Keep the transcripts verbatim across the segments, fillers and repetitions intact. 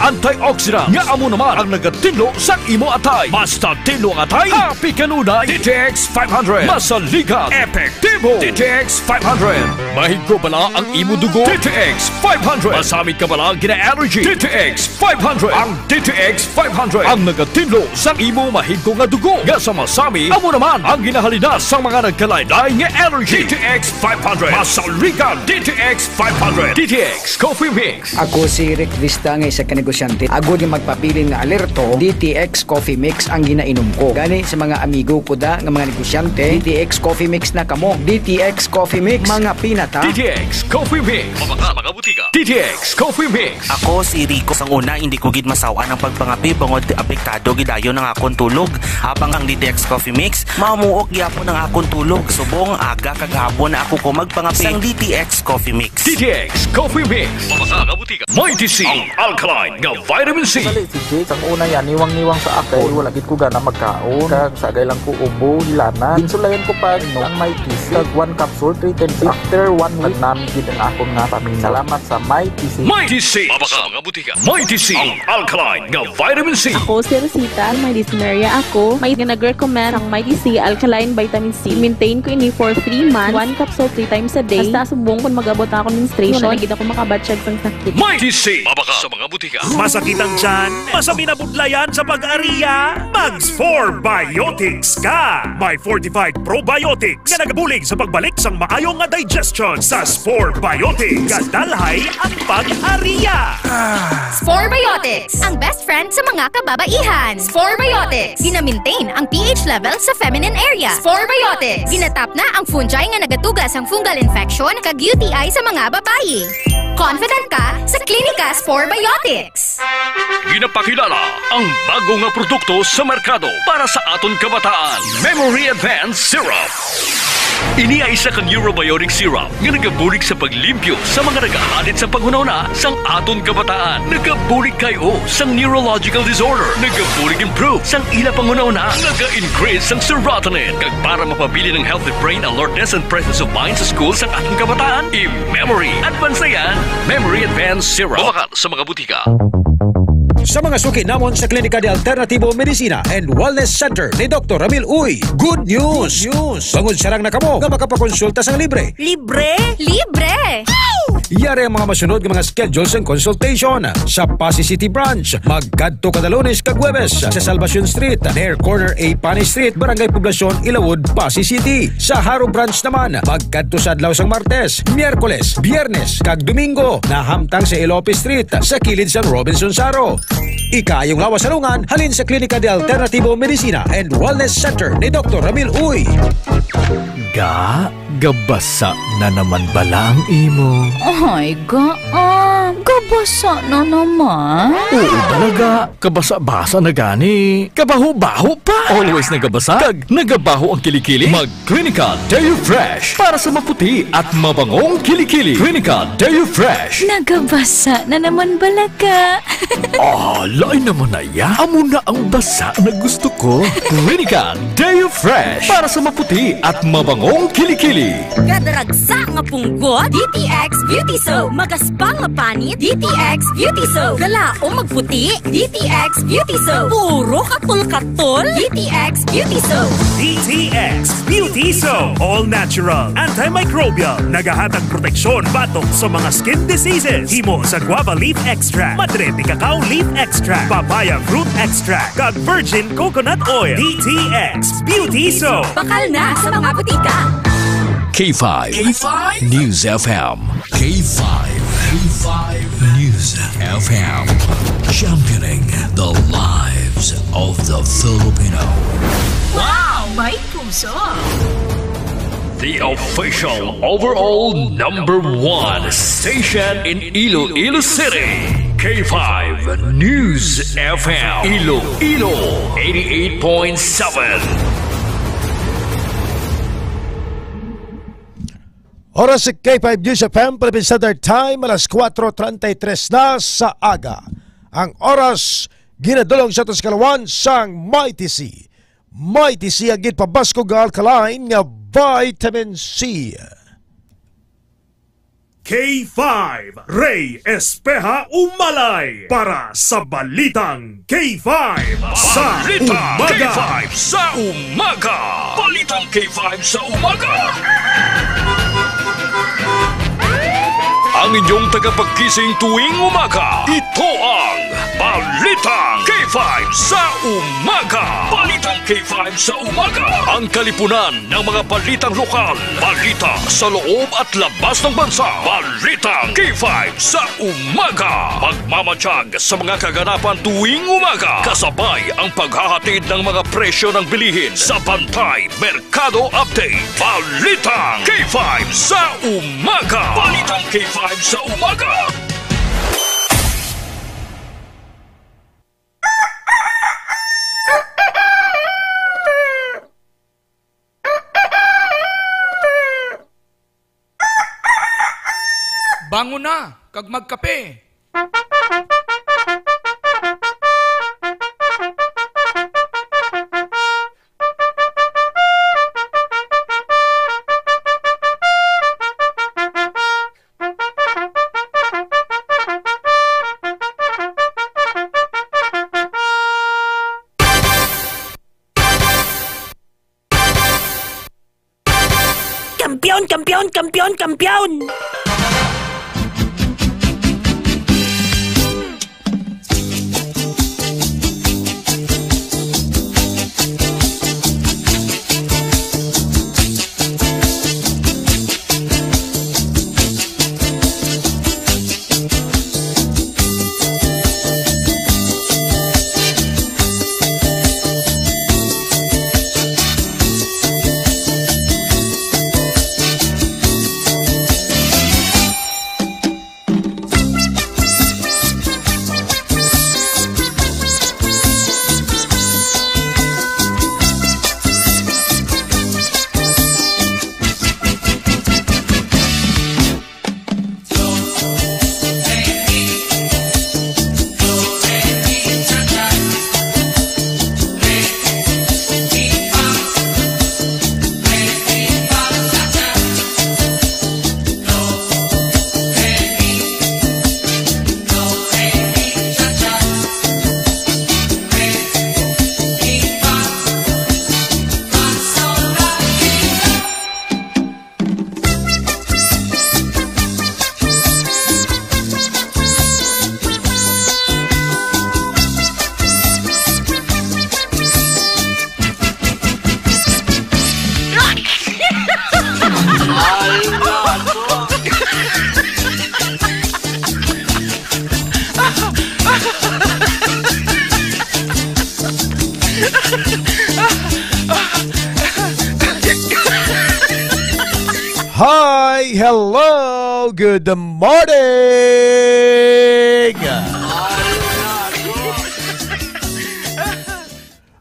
antioxidant nga amo naman ang nagatinlo sa imo atay. Basta tinlo ang atay, happy kanunay. D T X five hundred. Masaligan, epektibo. D T X five hundred. Mahigko bala ang imo dugo? D T X five hundred. Masamit ka bala gina-allergy? D T X five hundred. Ang D T X five hundred ang nagatinlo sa imo mahigko nga dugo, nga sa masami amo naman ang ginahalina sa mga nagkalain-lain nga allergy. D T X five hundred. Masaligan, D T X five hundred. D T X Coffee Mix. Ako si Rick Vista, nga isa ka negosyante. Agod nga magpabilin nga alerto, D T X Coffee Mix ang ginainom ko. Gani sa mga amigo ko da nga mga negosyante, D T X Coffee Mix na kamo. D T X Coffee Mix, mga pinata. D T X Coffee Mix. Mabakal sa mga butika. D T X Coffee Mix. Ako si Rico. Sang una, hindi ko gid masawan ang pagpangape bangod apektado gid dayon ang akon tulog. Habang ang D T X Coffee Mix, mamuok gyapon ang akon tulog. Subong aga kag hapon na ako ko magpangape sang D T X Coffee Mix. D T X Coffee Mix. Mabakal sa mga butika. Mighty C, ang alkaline nga vitamin C. Sa late si Jake, sang una yan, niwang-niwang sa ako. Wala gid ko gana magkaon. Kag sa agay lang ko ubo, hilana. Ginsulayan ko pa, no, ang Mighty C. Kag one capsule, three times. After one week, nagnami gid ang akon nga pamina. Salamat sa Mighty C. Mighty C. Mabakal sa mga butika. Mighty C, ang alkaline nga vitamin C. Ako si Rosita, may dysmenorrhea ako. May nga nag-recommend ang Mighty C alkaline vitamin C. Maintain ko ini for three months. One capsule three times a day. Hasta subong kung mag-abot na ako menstruation, wala na gid ako makabatyag sang sakit. Mighty C, mabakal sa mga butika. Masakit ang tiyan? Masami na budlayan sa pag-aria? Mag Spore Biotics ka! May fortified probiotics nga nagabulig sa pagbalik sang maayo nga digestion. Sa Spore Biotics, gadalhay ang pag-aria. Spore Biotics, ang best friend sa mga kababaihan. Spore Biotics, gina-maintain ang pH level sa feminine area. Spore Biotics, ginatap na ang fungi nga nagatuga sang fungal infection kag U T I sa mga babayi. Confident ka sa Klinika Spore Biotics. Ginapakilala ang bago nga produkto sa merkado para sa aton kabataan, Memory Advance Syrup. Ini ay isa ka neurobiotic syrup nga nagabulig sa paglimpyo sa mga nagahalin sa panghunahuna sang aton kabataan. Nagabulig kay o sang neurological disorder. Nagabulig improve sang ila panghunahuna. Naga-increase sang serotonin. Kag para mapabilin ang healthy brain alertness and presence of mind sa school sang aton kabataan, i-Memory Advance na yan. Memory Advance Syrup. Mabakal sa mga butika. Sa mga suki namon sa Klinika de Alternativo Medicina and Wellness Center ni Doktor Ramil Uy, good news! Good news! Bangod sarang na kamo nga makapakonsulta sang libre. Libre? Libre! Yari ang mga masunod nga mga schedule sang consultation. Sa Passi City Branch, magkadto kada Lunes kag Huwebes sa Salvacion Street, near corner A Panay Street, Barangay Poblacion, Ilawod, Passi City. Sa Jaro Branch naman, magkadto sa adlaw sang Martes, Miyerkules, Biyernes, kag Domingo, nahamtang sa Elope Street, sa kilid sang Robinson Jaro. Ikaayong lawas sa lungan, halin sa Klinika de Alternativo Medicina and Wellness Center ni Doktor Ramil Uy. Ga, gabasa na naman bala ang imo? Ay, ga, ah, gabasa na naman. Oo, talaga. Kabasa-basa na gani. Kabaho-baho pa. Always nagabasa? Kag nagabaho ang kilikili? Mag Clinica Deo Fresh para sa maputi at mabangong kilikili. Clinica Deo Fresh. Nagabasa na naman bala ka. Ah, lain naman na ya. Amo na ang basa na gusto ko. Clinica Deo Fresh para sa maputi at mabangong kilikili. Kadaragsa nga punggot, D T X Beauty Soap. Magaspang nga panit, D T X Beauty Soap. Galaom magputi, D T X Beauty Soap. Puro katol-katol, D T X Beauty Soap. D T X Beauty Soap. All natural, antimicrobial. Nagahatag proteksyon batok sa mga skin diseases. Himo sa guava leaf extract, madre de cacao leaf extract, papaya fruit extract, kag virgin coconut oil. D T X Beauty Soap. Bakal na sa mga butika. K five. K five News F M. K five. K five News F M. Championing the lives of the Filipino. Wow, may puso. The official overall number one station in Iloilo City. K five News F M. Iloilo, eighty-eight point seven. Oras sa K five News F M, Philippine Standard Time, alas kuwatro treinta y tres na sa aga. Ang oras, ginadulong sa aton sa kalawan sang Mighty C. Mighty C ang ginpabaskog nga alkaline nga vitamin C. K five, Ray Espeha Umalay para sa Balitang K five sa Balitang Umaga. K five sa Umaga. Balitang K five sa Umaga. Ang inyong tagapagkising tuwing umaga, ito ang Balitang K five sa Umaga. Balitang K five sa Umaga. Ang kalipunan ng mga balitang lokal, balita sa loob at labas ng bansa. Balitang K five sa Umaga. Magmamatiyag sa mga kaganapan tuwing umaga, kasabay ang paghahatid ng mga presyo ng bilihin sa Bantay Merkado Update. Balitang K five sa Umaga. Balitang K five sa Umaga. Bangon na kag magkape. Kampiyon, kampiyon, kampiyon, kampiyon! Hi! Hello! Good morning!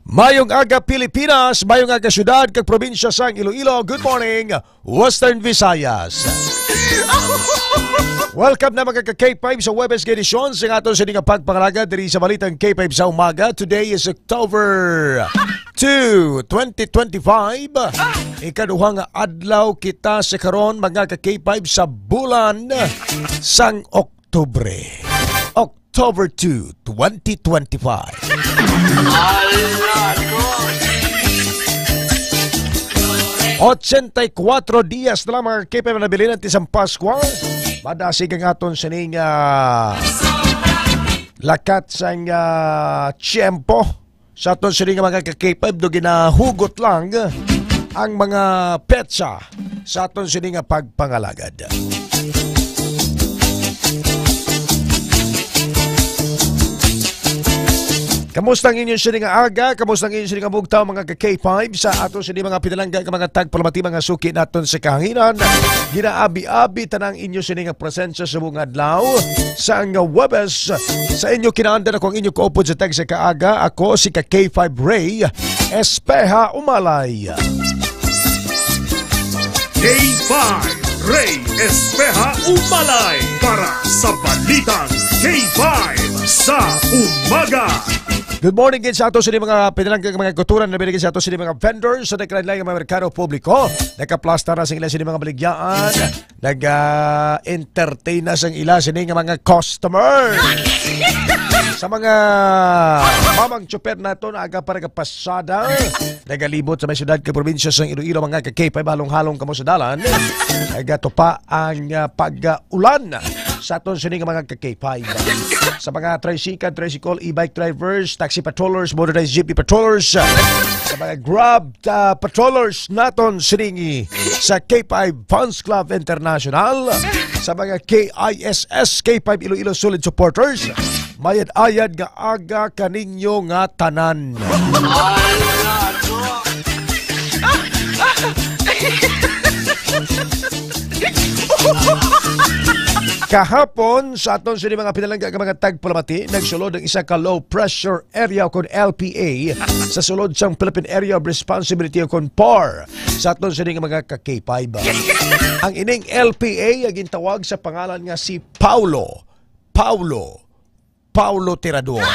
Mayong aga, Pilipinas! Mayong aga, syudad kag probinsya sang Iloilo! Good morning, Western Visayas! Welcome na, mga ka-K five, sa Huwebes nga edisyon sa aton sini nga pagpangalagad diri sa Balitang K five sa Umaga. Today is October two, twenty twenty-five. Ikaduha nga adlaw kita sa karon, mga ka-K five, sa bulan sang Oktubre. October two, twenty twenty-five. Ochenta y cuatro dias na lang, mga ka-K five, ang nabilin antes ang Paskwa. Madasig ang aton sining, ah, lakat sang, ah, tiyempo. Sa aton sini nga mga ka-K five, do ginahugot lang ang mga petsa sa aton sini nga pagpangalagad. Kamusta ang inyo sini nga aga? Kamusta ang inyo sini nga bugtaw, mga ka-K five? Sa aton sini mga pinalangga nga mga tagpalamati, mga suki naton sa kahanginan, ginaabi-abi tanang inyo sini nga presensya sa buong adlaw. Sa nga Huwebes, sa inyo kinaandan ako ang inyo kaupod sa tag sa kaaga. Ako si ka K five Ray Espeha Umalay. K five Ray Espeha Umalay para sa Balitang K five sa Umaga. Good morning gid sa ato sini mga pinalangga, mga kultura, na binigay sa ato sini mga vendors sa nagkalain-lain nga mga merkado publiko. Nakaplastar na sila sini mga baligyaan. Nag-entertain na sang ila sini nga mga customer. Sa mga mamang tsuper naton, aga pa nagapasada, nagalibot sa may syudad kag probinsya sang Iloilo, mga ka-K five, halong-halong kamo sa dalan. Nagatupa ang, ah, pag-ulan sa aton sini nga mga ka-K five. Sa mga tricycle, tricycle, e-bike drivers, taxi patrollers, motorized jeepney patrollers, sa mga Grab, ah, patrollers naton sini sa K five Fans Club International, sa mga K I S S, K five Iloilo Solid Supporters, mayad-ayad nga aga kaninyo nga tanan. Kahapon, sa aton sini mga pinalangga nga mga tagpalamati, nagsulod ang isa ka low pressure area o kon L P A sa sulod sang Philippine Area of Responsibility o kon PAR sa aton sini nga mga ka-K five. Ang ining L P A ang gintawag sa pangalan nga si Paulo. Paulo. Paulo Tirador.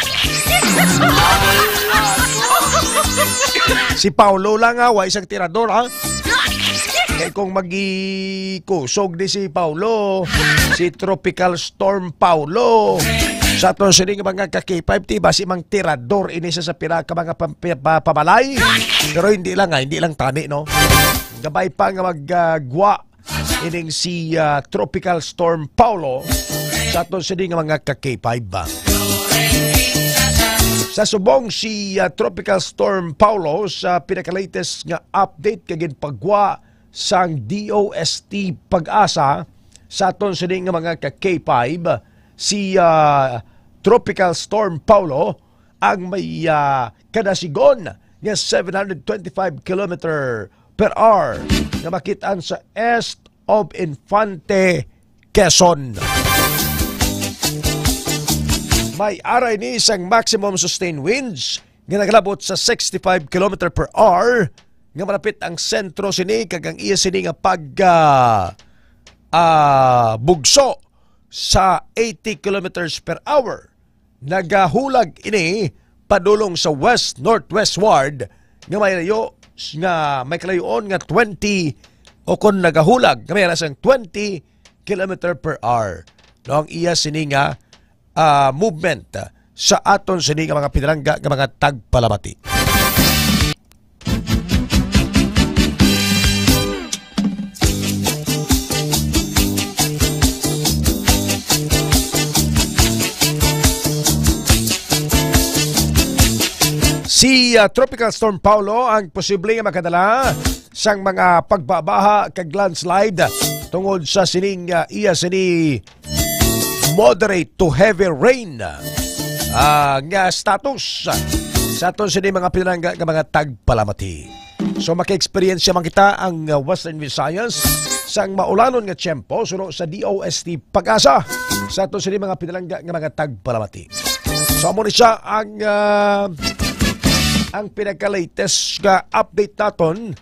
Si Paulo lang, ha, wa isang tirador, ha. Kay kung magikusog di si Paulo, si Tropical Storm Paulo, sa aton sini nga mga ka-K five, ti basi mang tirador ini sa, sa pila ka mga pam-, pa-, pa-, pamalay. Pero hindi lang, ha, hindi lang tani, no? Gabay pa nga mag, ah, gwa ining si, ah, Tropical Storm Paulo sa aton sini nga mga ka-K five ba. Sa subong si, ah, Tropical Storm Paulo sa pinaka-latest nga update kag ginpagwa sang D O S T PAGASA sa aton sini nga mga ka-K five, si, ah, Tropical Storm Paulo ang may, ah, kadasigon nga seven hundred twenty-five kilometer per hour nga makit-an sa east of Infante, Quezon. May ara ini sang maximum sustained winds nga nagalabot sa sixty-five kilometer per hour nga malapit ang sentro sini kag ang iya sini nga pag, ah, ah, bugso sa eighty kilometers per hour. Nagahulag ini padulong sa west-northwestward nga may layo, nga may kalayoon nga twenty, o kon nagahulag nga may alas ang twenty kilometer per hour. No, ang iya sini nga, ah, movement, ah, sa aton sini nga mga pinalangga nga mga tagpalamati. Si, ah, Tropical Storm Paulo ang posible nga makadala sang mga pagbabaha kag landslide tungod sa sining, ah, iya sini moderate to heavy rain, ah, nga status sa aton sini mga pinalangga nga mga tagpalamati. So, maka-experience man kita ang, uh, Western Visayas sang maulanon nga tiyempo suno sa D O S T PAGASA sa aton sini mga pinalangga nga mga tagpalamati. So, amo ni siya ang, uh, ang pinaka-latest nga update naton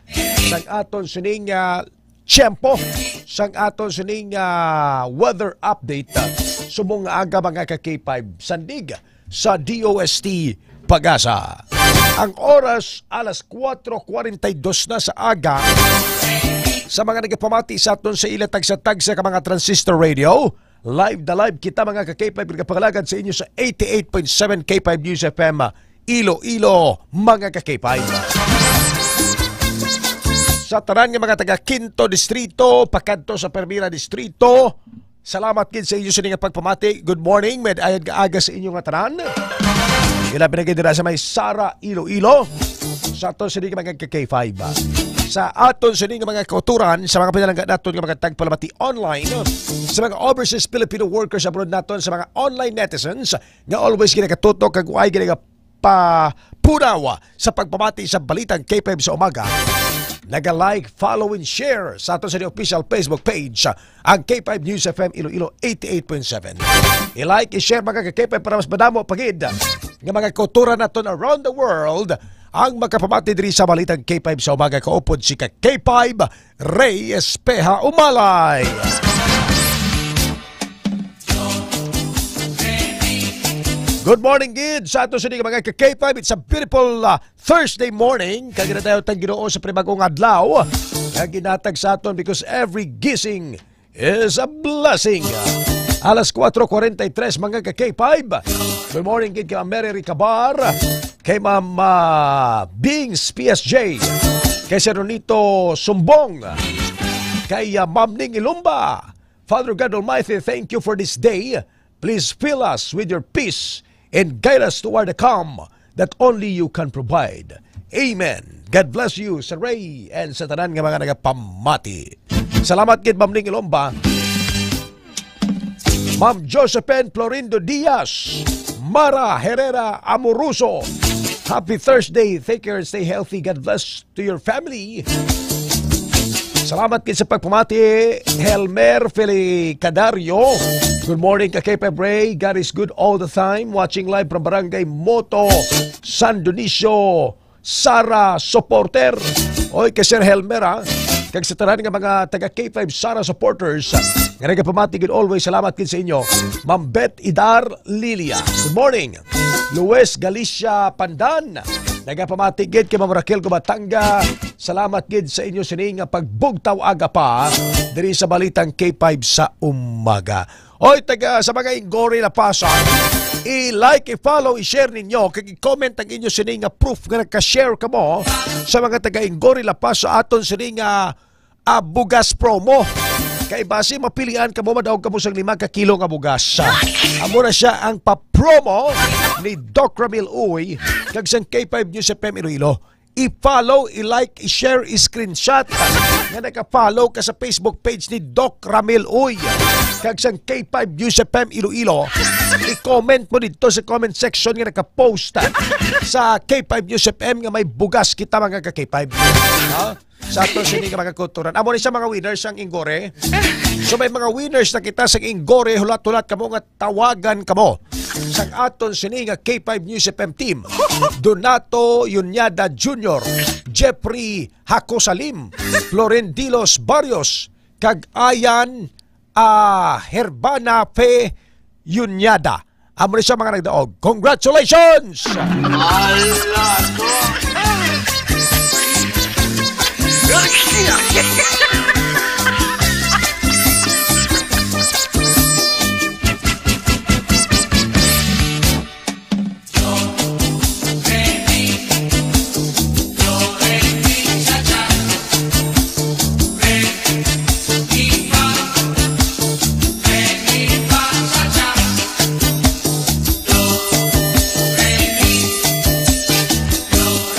sang aton sining, uh, tiyempo, sang aton sining, uh, weather update, uh, subong nga aga, mga ka-K five, sandig sa D O S T PAGASA. Ang oras, alas kuwatro kuwarenta y dos na sa aga. Sa mga nagapamati sa aton sa ila tagsa-tagsa ka mga transistor radio, live na live kita, mga ka-K five, nagapangalagad sa inyo sa eighty-eight point seven K five News F M Iloilo, mga ka-K five. Sa tanan nga mga taga Quinto Distrito, pakadto sa Primera Distrito, salamat gid sa inyo sini nga pagpamati. Good morning, mayad-ayad nga aga sa inyo nga tanan. Ilabi na gid dira sa may Sara, Iloilo. Sa aton sini nga mga ka-K five. Sa aton sini nga mga kauturan, sa mga pinalangga naton nga mga tagpalamati online, sa mga overseas Filipino workers abroad naton, sa mga online netizens nga always ginagatutok kag way ginaga pa punaw sa pagpamati sa Balitang K five sa Umaga. Naga-like, follow, and share sa aton sa official Facebook page, ang K five News F M Iloilo eighty-eight point seven. I-like, i-share, mga ka-K five, para mas madamo pa gid nga mga kauturan naton around the world ang makapamati diri sa Balitang K five sa Umaga. Kaupod si ka-K five, Ray Espeha Umalay. Good morning gid sa ato sini nga mga ka-K five. It's a beautiful, uh, Thursday morning. Kag ginadayaw tang Ginoo sa panibagong adlaw nga ginatag sa aton, because every gising is a blessing. Alas kuwatro kuwarenta y tres, mga ka-K five. Good morning gid kay Ma'am Mary Ricabar, kay Ma'am, ah, Bings P S J, kay Sir Ronito Sumbong, kay, ah, Ma'am Ning Ilumba. Father God Almighty, thank you for this day. Please fill us with your peace and guide us toward the calm that only you can provide. Amen. God bless you, Sir Ray, and sa tanan nga mga nagapamati. Salamat gid, Ma'am Ning Ilomba. Ma'am Josephine Florindo Diaz, Mara Herrera Amoroso. Happy Thursday. Take care and stay healthy. God bless to your family. Salamat gid sa pagpamati, Helmer Felicadario. Good morning, ka K five Ray. God is good all the time. Watching live from Barangay Moto, San Dionisio, Sara supporter. Oy, kay Sir Helmer, ha? Kag sa tanan nga mga taga K five Sara supporters, nga nagapamati gid always, salamat gid sa inyo. Ma'am Beth Idar Lilia, good morning. Luis Galicia Pandan, nagapamati gid kay Ma'am Raquel Gubatanga. Salamat gid sa inyo sini nga pagbugtaw aga pa diri sa Balitang K five sa umaga. Oy, taga sa mga Ingory La Paz, ah, i-like, i-follow, i-share ninyo, kag i-comment ang inyo sini nga proof nga nagka-share kamo sa mga taga Ingory La Paz sa aton sini nga, ah, bugas promo. Kay basi mapilian kamo, madaog kamo sang lima ka kilo nga bugas. Amo na siya ang pa-promo ni Doc Ramil Uy kag sang K five News F M Iloilo. I-follow, i-like, i-share, i-screenshot nga naka-follow ka sa Facebook page ni Doc Ramil Uy kag sang K five News F M Iloilo. I-comment mo dito sa comment section nga naka-post sa K five News F M nga may bugas kita, mga ka K five. Ha? Sa ato sini nga mga kulturan. Amo ni sa mga winners ang Ingory. So may mga winners na kita sa Ingory, hulat-hulat kamo nga tawagan kamo sang aton sini nga K five News F M team. Donato Yunyada Junior, Jeffrey Hakosalim, Florendilos Barrios, kag Ayan, ah, Herbana Fe Yunyada. Amo ni sa mga nagdaog. Congratulations! Ala ko!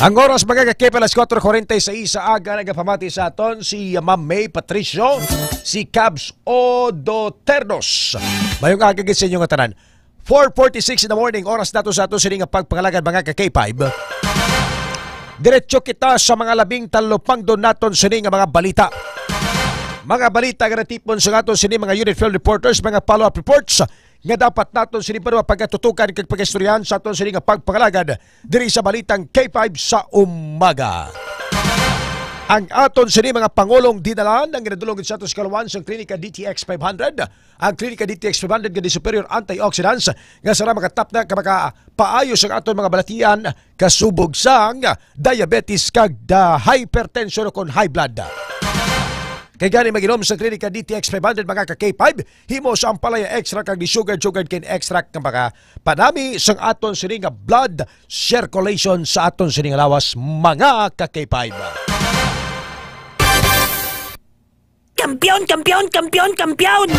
Ang oras, mga ka-K five, alas kuwatro kuwarenta y seis sa aga, nagapamati sa aton si Ma'am May Patricio, si Cubs Odo Ternos. Mayong aga gid sa inyo nga tanan. Four forty-six in the morning, oras nato sa ato sini nga pagpangalagad, mga ka-K five. Diretso kita sa mga labing talupangdon naton sini nga mga balita. Mga balita nga natipon sa aton sini mga unit field reporters, mga follow-up reports nga dapat naton sini pa mapagatutukan kag pag-istoryahan sa aton sini nga pagpangalagad diri sa Balitang K five sa umaga. Ang aton sini mga pangulong dinalan ang ginadulong sa aton sa kaluwan sang Klinika D T X five hundred. Ang Klinika D T X five hundred nga di superior antioxidants nga sara makatapna ka makapaayo sa aton mga balatian kasubog sang diabetes kag da hypertension o kon high blood. Kay gani mag-inom sa Klinika D T X five hundred, mga ka K five, himo sa ampalaya extract kag di sugar, sugar cane extract nga mga panami sang aton sini nga blood circulation sa aton sini nga lawas, mga ka K five. Kampiyon, kampiyon, kampiyon, kampiyon!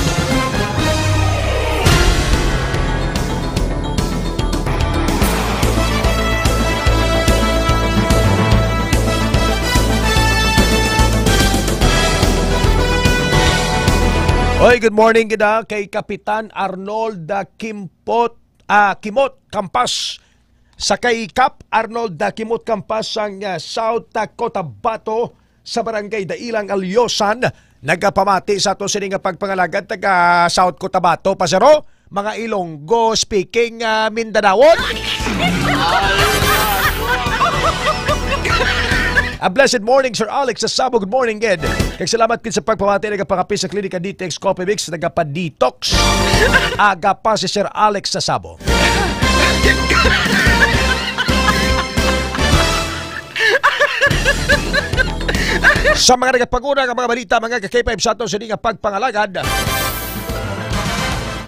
Oy, good morning gid, ah, kay Kapitan Arnold, ah, Kimpot, ah, Kimot Campas. Sa kay Kap Arnold, ah, Kimot Campas sang, ah, South, ah, Cotabato, sa Barangay Dailang, Alyosan, nagapamati sa ato sini nga pagpangalagad taga South Cotabato, pasero, mga Ilonggo speaking, ah, Mindanaon. A blessed morning, Sir Alex sa Sabo. Good morning, gid. Kag salamat gid sa pagpamati, nagapakape sa Klinika D T X Coffee Mix, nagapa-detox. Aga pa si Sir Alex sa Sabo. Sa mga nagapanguna nga mga balita, mga ka-K five, sa ato sini nga pagpangalagad,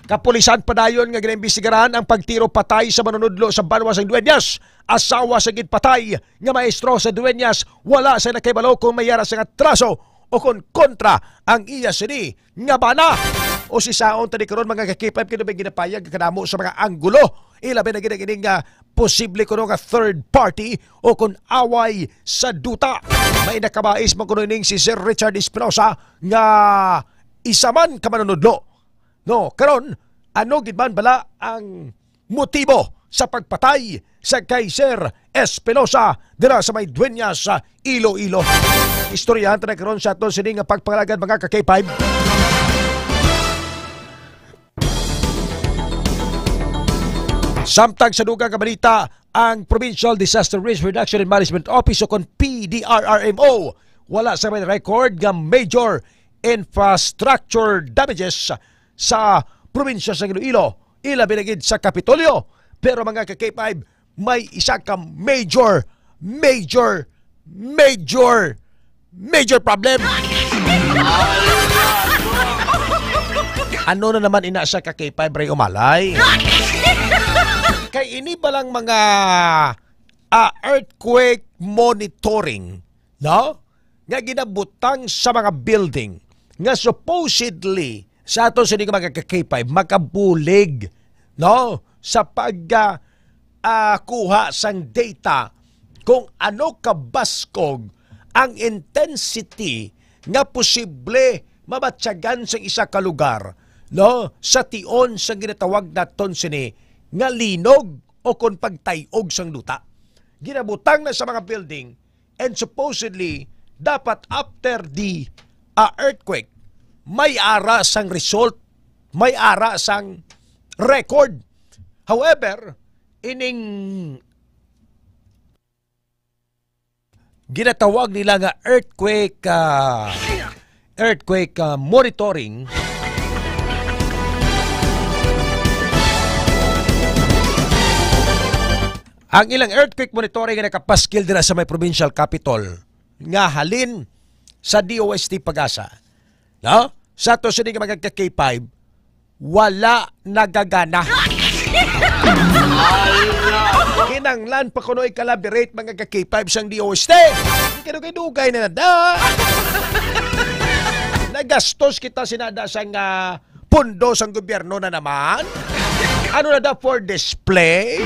kapulisan padayon nga ginaimbestigaran ang pagtiro patay sa manunudlo sa banwa sang Dueñas. Asawa sa ginpatay nga maestro sa Dueñas, wala sa nakahibalo kung may ara sang atraso o kon kontra ang iya sini nga bana. O si saon tani karon, mga ka-K five, kay may ginapayag kadamo sa mga anggulo, ilabi na gid ang ining, ah, posible kuno nga third party o kon away sa duta. May nakabais man kuno ining si Sir Richard Espinosa nga isa man ka manunudlo. No, karon, ano gid man bala ang motibo sa pagpatay sa kay Sir Espinosa dira sa may Dueñas sa Iloilo? Istoryahan ta na karon sa aton sini nga pagpangalagad, mga ka-K five. Samtang sa dugang nga balita, ang Provincial Disaster Risk Reduction and Management Office o kon P D R R M O, wala sa may record nga major infrastructure damages sa probinsya sa Iloilo, ilabi na gid sa Kapitolyo. Pero, mga ka-K five, may isa ka major, major, major, major problem. Ano na naman ina sa ka-K five, Ray Umalay? Kay ini ba lang mga, ah, earthquake monitoring, no? Nga ginabutang sa mga building nga supposedly sa ato sini nga mga ka-K five makabulig, no, sa pag, ah, ah, kuha sang data kung ano kabaskog ang intensity nga posible mabatyagan sa isa ka lugar, no, sa tion sa ginatawag naton sini nga linog o kon pagtay-og sang duta. Ginabutang na sa mga building, and supposedly, dapat after the, ah, earthquake, may ara sang result, may ara sang record. However, ining ginatawag nila nga earthquake, ah, earthquake, ah, monitoring. Ang ilang earthquake monitoring nga nakapaskil dira sa may provincial capitol nga halin sa D O S T PAGASA, no? Sa ato sini nga mga ka-K five, wala nagagana. Kinanglan pa kuno i-collaborate, mga ka-K five, sang D O S T. Kay dugay-dugay na na da. Nagastos kita sinada sang, ah, pundo sang gobyerno na naman. Ano na da, for display?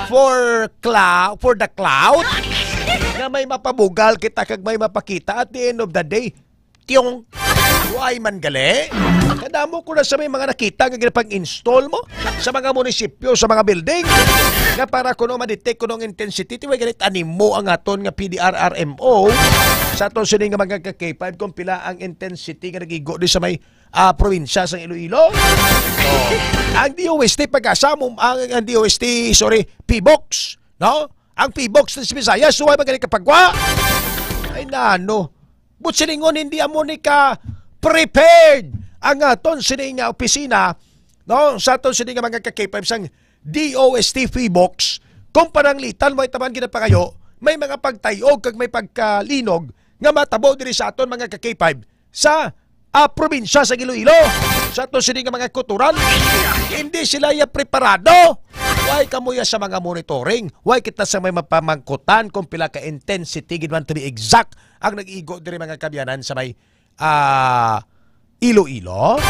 For clou-, for the clout? Nga may mapabugal kita kag may mapakita at the end of the day. Tiyong. Why man gali? Kadamo ko na sa may mga nakita nga ginapang-install mo sa mga munisipyo, sa mga building, nga para kuno ma-detect kuno ang intensity, ti way galit animo ang aton nga P D R R M O sa aton sini nga mga ka-K five kung pila ang intensity nga nagigo di sa may, ah, probinsya sa Iloilo. Oh. Ang D O S T PAGASA mo, ang, ang D O S T, sorry, PHIVOLCS, no? Ang PHIVOLCS sa Visayas, suway ba gani kapagwa? Ay, nano. But silingon, hindi amo ni ka prepared ang aton sini nga opisina, no? Sa aton sini nga mga ka-K five sang D O S T PHIVOLCS, kung pananglitan mo itaman ginapangayo, may mga pagtayog kag may pagkalinog nga matabo diri sa aton mga ka-K five sa, ah, probinsya sa Iloilo, sa ato sini nga mga kutoran. Hindi sila ya preparado. Why kamo ya sa mga monitoring? Why kita sa may mapamangkutan kung pila ka intensity, gid man, to be exact, ang nag-igo diri, mga kaabyanan, sa may, ah, Iloilo?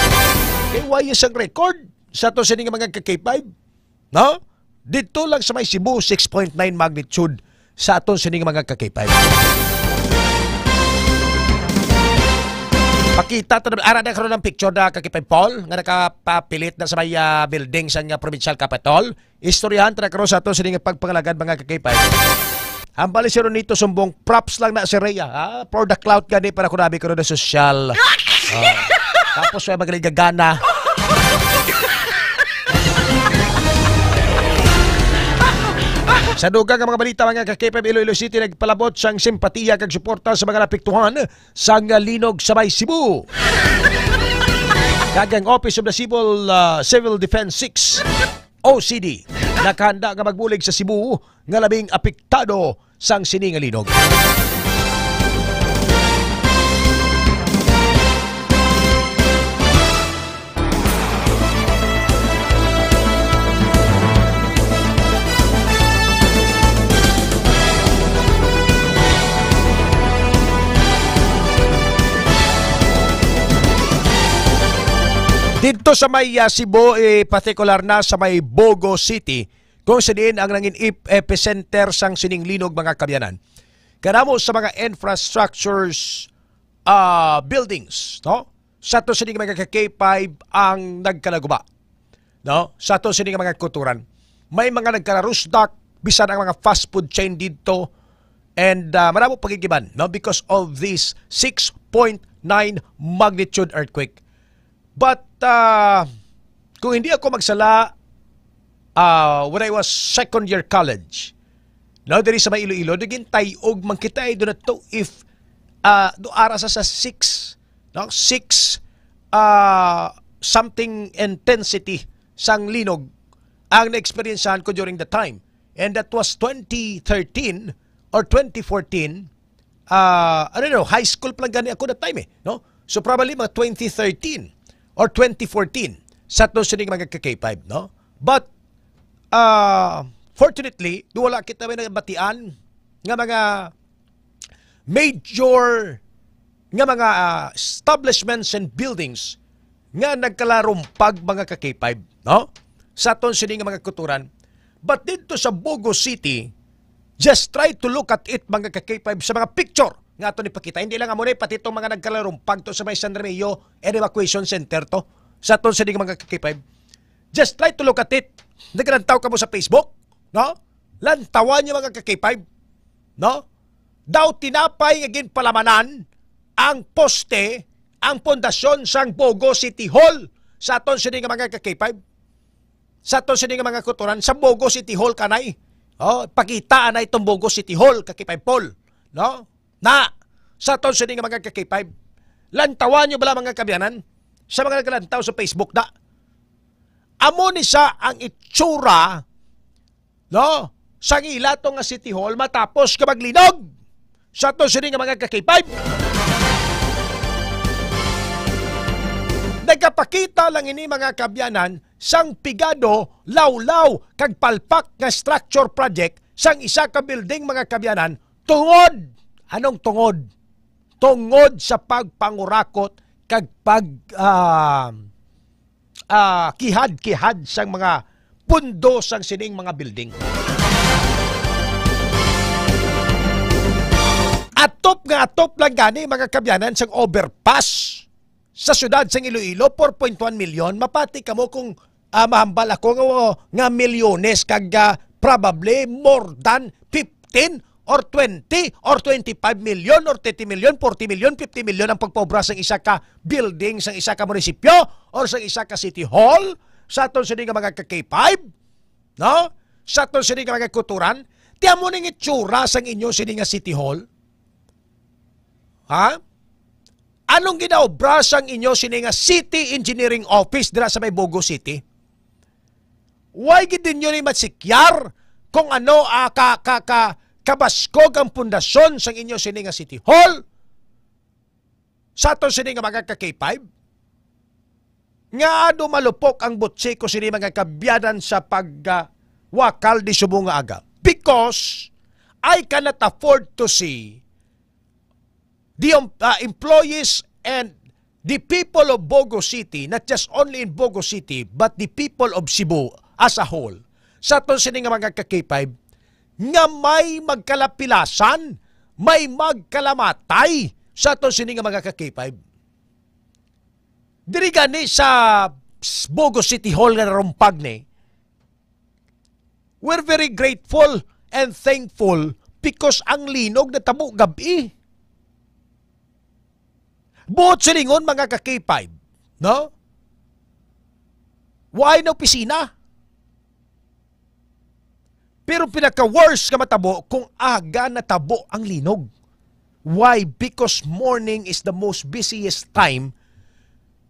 Kay why ya sang record sa ato sini nga mga ka-K five? No? Dito lang sa may Cebu, six point nine magnitude sa aton sining mga ka-K five. Pakita ta na, ara na karon ang picture na ka-K five Paul, nga nakapapilit na sa may, ah, building sa nga provincial capitol. Istoryahan ta na karon sa aton sining pagpangalagad, mga ka-K five. Hambal si Ronito Sumbong, props lang na si Rhea, ha? For the clout gani, para kunabi ko na sosyal. Oh. Tapos may magligagana. Sa dugang nga mga balita, mga ka-K five, Iloilo City nagpalabot sang simpatiya kag suporta sa mga naapektuhan sang linog sa may Cebu. Kag ang Office of the Civil, ah, Civil Defense Six, O C D, nakahanda nga magbulig sa Cebu nga labing apektado sang sini nga linog. Didto sa may, ah, Cebu, eh, partikular na sa may Bogo City, kung sa diin ang nangin ep-, epicenter sang sining linog, mga kabyanan. Kadamo sa mga infrastructures, ah, buildings, no? Sa to sining mga ka-K five ang nagkalaguba, no? Sa to sining mga kulturan. May mga nagkararusdak, bisan ang mga fast food chain didto, and, ah, madamo pag-igiban, no? Because of this six point nine magnitude earthquake. But, ah, kung hindi ako magsala, ah, when I was second year college, no, diri sa may Iloilo, nagintay og mangkita ay doon na to if, ah, do ara sa, sa six, no, six, ah, something intensity sang linog ang na-experiencehan ko during the time. And that was twenty thirteen or twenty fourteen. Ah, I don't know, high school pa lang gani ako that time eh, no? So probably mga twenty thirteen or twenty fourteen sa to sining mga ka-K five, no? But, ah, fortunately, do wala kita may nabatian nga mga major nga mga, ah, establishments and buildings nga nagkalarumpag, mga ka-K five, no? Sa aton sini nga mga kuturan. But didto sa Bogo City, just try to look at it, mga ka-K five, sa mga picture nga aton ipakita. Hindi lang amo ni, pati itong mga nagkalarumpag to sa may San Remigio and Evacuation Center to, sa aton sini nga mga ka-K five. Just try to look at it. Naglantaw ka mo sa Facebook, no? Lantawan niyo, mga ka-K five, no? Daw tinapay nga ginpalamanan ang poste, ang pundasyon sang Bogo City Hall sa aton sini nga mga ka-K five. Sa aton sini nga mga kuturan, sa Bogo City Hall kanay. Oh, pakita anay itong Bogo City Hall, ka-K five Paul, no? Na, sa aton sini nga mga ka-K five. Lantawan niyo bala, mga kabyanan, sa mga naglantaw sa Facebook na. Amo ni sa ang itsura, no? Sang ila to nga City Hall matapos ka maglinog sa to sini nga mga ka-K five. Nagapakita lang ini, mga kabyanan, sang pigado, lawlaw, kag palpak nga structure project sang isa ka building, mga kabyanan, tungod. Anong tungod? Tungod sa pagpangurakot kag pag, ah, ah, kihad-kihad sang mga pundo sang sining mga building. Atop nga atop lang gani, mga kabyanan, sang overpass sa siyudad sang Iloilo, four point one million. Mapati kamo kung, ah, mahambal ako nga, nga milyones kag, ah, probably more than fifteen or twenty or twenty-five million or thirty million, forty million, fifty million ang pagpaobra sang isa ka building, sang isa ka munisipyo, or sang isa ka city hall, sa aton sini nga mga ka-K five, no? Sa aton sini nga mga kuturan, ti amo ning itsura sang inyo sini nga city hall. Ha? Anong ginaobra sang inyo sini nga City Engineering Office dira sa may Bogo City? Why gid ninyo ni masikyar kung ano, ah, ka, ka, ka, kabaskog ang pundasyon sang inyo sini nga City Hall? Sa aton sini nga mga ka-K five? Nga ado malupok ang butsi ko sini, mga kabyanan, sa pag, ah, wakal di subong nga aga. Because I cannot afford to see the, um, uh, employees and the people of Bogo City, not just only in Bogo City, but the people of Cebu as a whole, sa aton sini nga mga ka-K five, nga may magkalapilasan, may magkalamatay sa aton sini nga mga ka-K five. Diri gani sa Bogo City Hall nga narumpag ni, we're very grateful and thankful because ang linog natabo gab-i. Buot silingon, mga ka-K five, no? Why na opisina? Pero pinaka-worst nga matabo kung aga natabo ang linog. Why? Because morning is the most busiest time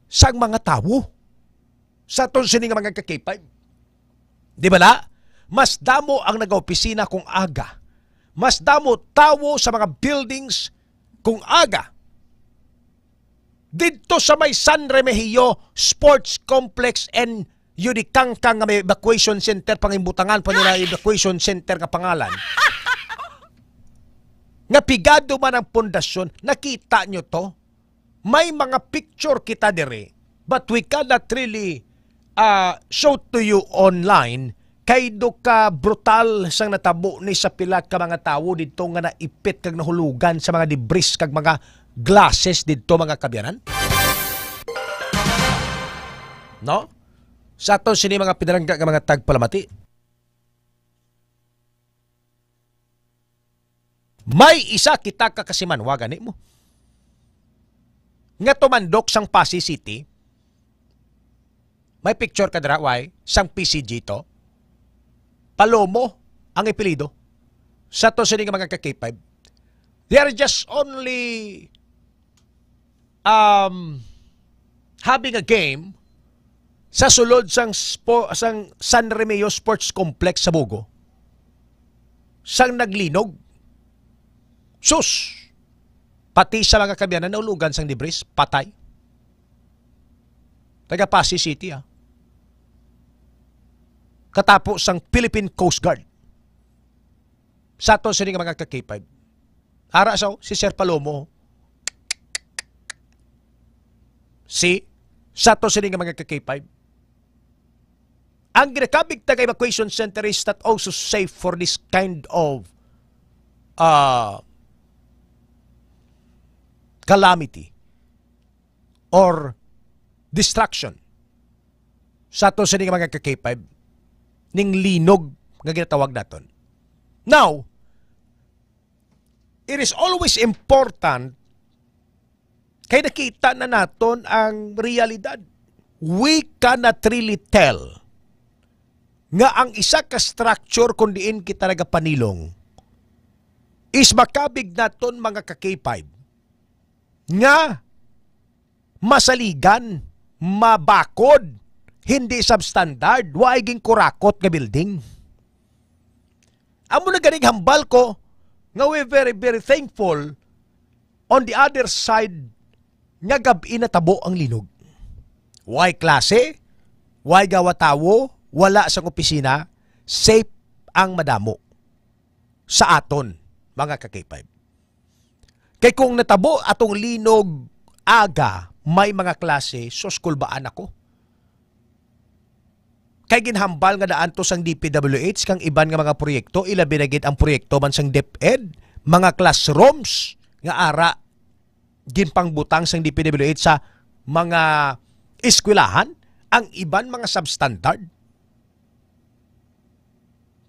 sang mga tawo. Sa aton sini nga mga ka-K five. Di ba na? Mas damo ang nagaopisina kung aga. Mas damo tawo sa mga buildings kung aga. Didto sa may San Remigio Sports Complex and Yudikangkang nga may evacuation center, pangimbutangan pa nila evacuation center nga pangalan. Nga pigado man ang pundasyon, nakita nyo to? May mga picture kita dire, but we cannot really, ah, show to you online kay do ka brutal sang natabo ni sa pila ka mga tawo didto nga naipit kag nahulugan sa mga debris kag mga glasses didto, mga kabyanan. No? Sa aton sini mga pinalangga nga mga tagpalamati. May isa kita ka kasimanwa gani mo nga tumandok sang Passi City. May picture ka dira, why? Sang P C G to. Palomo ang ipilido. Sa to sini nga mga ka K five. They are just only um, having a game sa sulod sang spo-, sang San Remigio Sports Complex sa Bogo. Sang naglinog. Sus! Pati sa mga kabyanan naulugan sang debris, patay. Taga Passi City, ah. Katapo sang Philippine Coast Guard. Sa aton sini nga mga ka K five. Ara sa si Sir Palomo. Si sa aton sini nga mga ka K five. Ang ginakabig taga evacuation center is not also safe for this kind of uh, calamity or destruction. Sa aton sini nga mga ka K five, ning linog nga ginatawag naton. Now, it is always important kay nakita na naton ang realidad. We cannot really tell nga ang isa ka structure kung diin kita nagapanilong is makabig naton mga ka K five nga masaligan, mabakod, hindi substandard, wa ay ginkurakot nga building. Amo na ganing hambal ko nga we very, very thankful on the other side nga gab-i natabo ang linog. Way klase, way gawa tawo, wala sang opisina, safe ang madamo sa aton, mga ka K five. Kay kung natabo atong linog aga, may mga klase, sus, kulbaan ako. Kay ginhambal nga daan to sang D P W H kang iban nga mga proyekto, ilabi na gid ang proyekto man sang DepEd, mga classrooms nga ara ginpangbutang sang D P W H sa mga eskwelahan, ang iban mga substandard.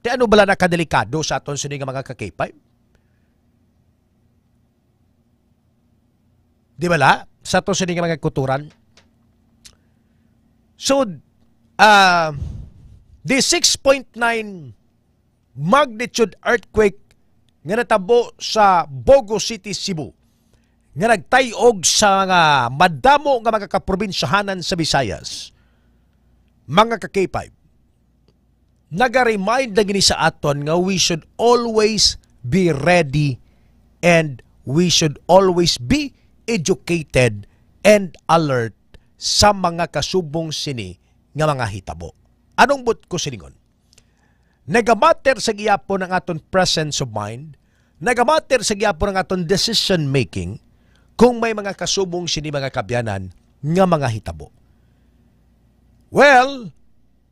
Ti ano bala na kadelikado sa aton sini nga mga ka K five? Di bala? Sa aton sini nga mga kuturan. So, ah, the six point nine magnitude earthquake nga natabo sa Bogo City, Cebu, nga nagtay-og sa mga madamo nga mga kaprobinsyahanan sa Visayas, mga ka K five, naga-remind na gini sa aton nga we should always be ready and we should always be educated and alert sa mga kasubong sini nga mga hitabo. Anong buot ko silingon? Nagamatter sa gihapon ang aton presence of mind, nagamatter sa gihapon ang aton decision making kung may mga kasubong sini mga kabyanan nga mga hitabo. Well,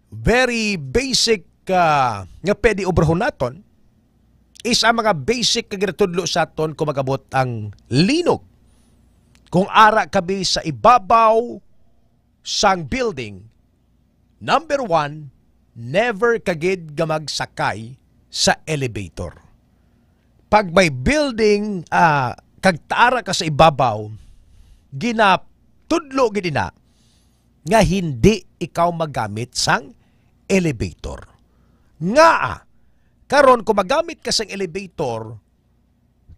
very basic, ah, nga pwede obrahon naton is ang mga basic nga ginatudlo sa aton kung mag-abot ang linog. Kung ara ka bi sa ibabaw sang building, number one, never ka gid nga magsakay sa elevator. Pag may building, ah, kag ara ka sa ibabaw, ginatudlo gid ina nga hindi ikaw magamit sang elevator. Ngaa, karon kung magamit ka sang elevator,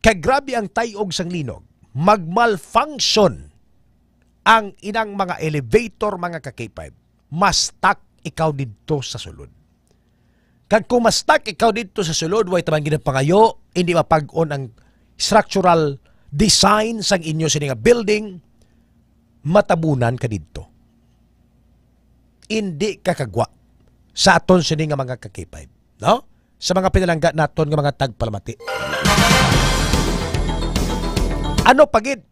kay grabe ang tay-og sang linog, mag-malfunction ang inang mga elevator, mga ka K five, ma-stuck ikaw didto sa sulod. Kag kung ma-stuck ikaw didto sa sulod, way ta man ginapangayo, hindi mapag-on ang structural design sang inyo sini nga building, matabunan ka didto. Hindi ka kagwa sa aton sini nga mga ka-K five, no? Sa mga pinalangga naton nga mga tagpalamati. Ano pa gid?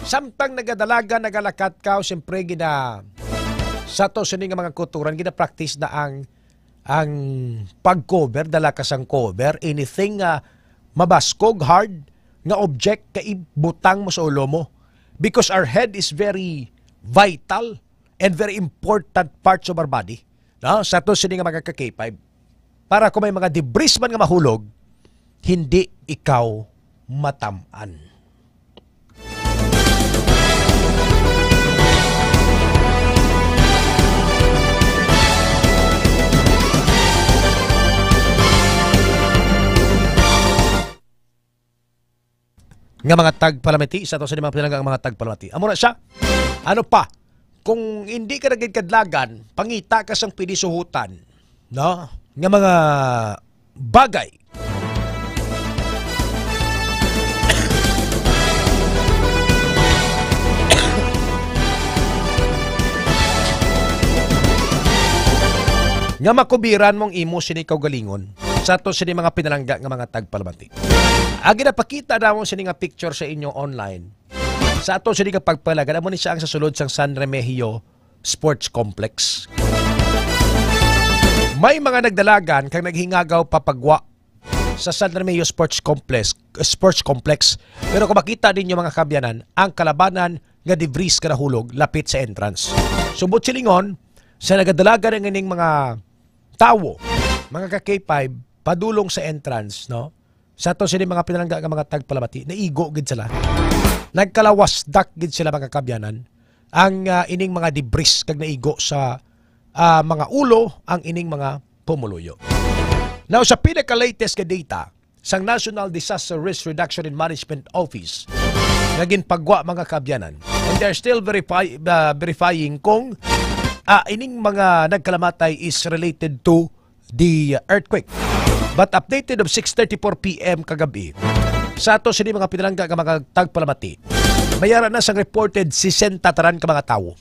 Samtang nagadalagan, nagalakat ka, o siyempre, gina-, sa to sini nga mga kulturan, gina-practice na ang, ang pag-cover, dala ka sang cover, anything nga mabaskog, hard, nga object, kaibutang mo sa ulo mo. Because our head is very vital and very important parts of our body, no? Sa to sini nga mga ka-K five. Para kung may mga debris man nga mahulog, hindi ikaw matam-an. Nga mga tagpalamati, sa to sa mga pinalangga nga mga tagpalamati. Amo na siya. Ano pa? Kung hindi ka naging kadlagan, pangita ka sang pwede suhutan, no? Nga mga bagay. Nga makubiran mong imo sini kaugalingon sa ato sini mga pinalangga nga mga tagpalamati. Ang ginapakita namon sini nga picture sa inyo online, sa ato sini nga pagpalagad, amo ni siya ang sa sulod sang San Remigio Sports Complex. May mga nagdalagan kag naghingagaw papagwa sa San Remigio Sports Complex, Sports Complex. Pero kung makita ninyo, mga kabyanan, ang kalabanan nga debris nga nahulog lapit sa entrance. Subot silingon, sa nagadalagan ang ining mga tawo, mga ka-K five, padulong sa entrance, no? Sa to sini mga pinalangga nga mga tagpalamati, naigo gid sila. Nagkalawasdak gid sila, mga kabyanan. Ang, ah, ining mga debris kag naigo sa, ah, mga ulo ang ining mga pumuluyo. Now, sa pinaka-latest nga data sang National Disaster Risk Reduction and Management Office nga ginpagwa, mga kabyanan, and they're still verify, ah, verifying kung, ah, ining mga nagkalamatay is related to the earthquake. But updated of six thirty-four P M kagabi, sa ato sini mga pinalangga nga mga tagpalamati, may ara na sang reported sesenta tanan ka mga tawo,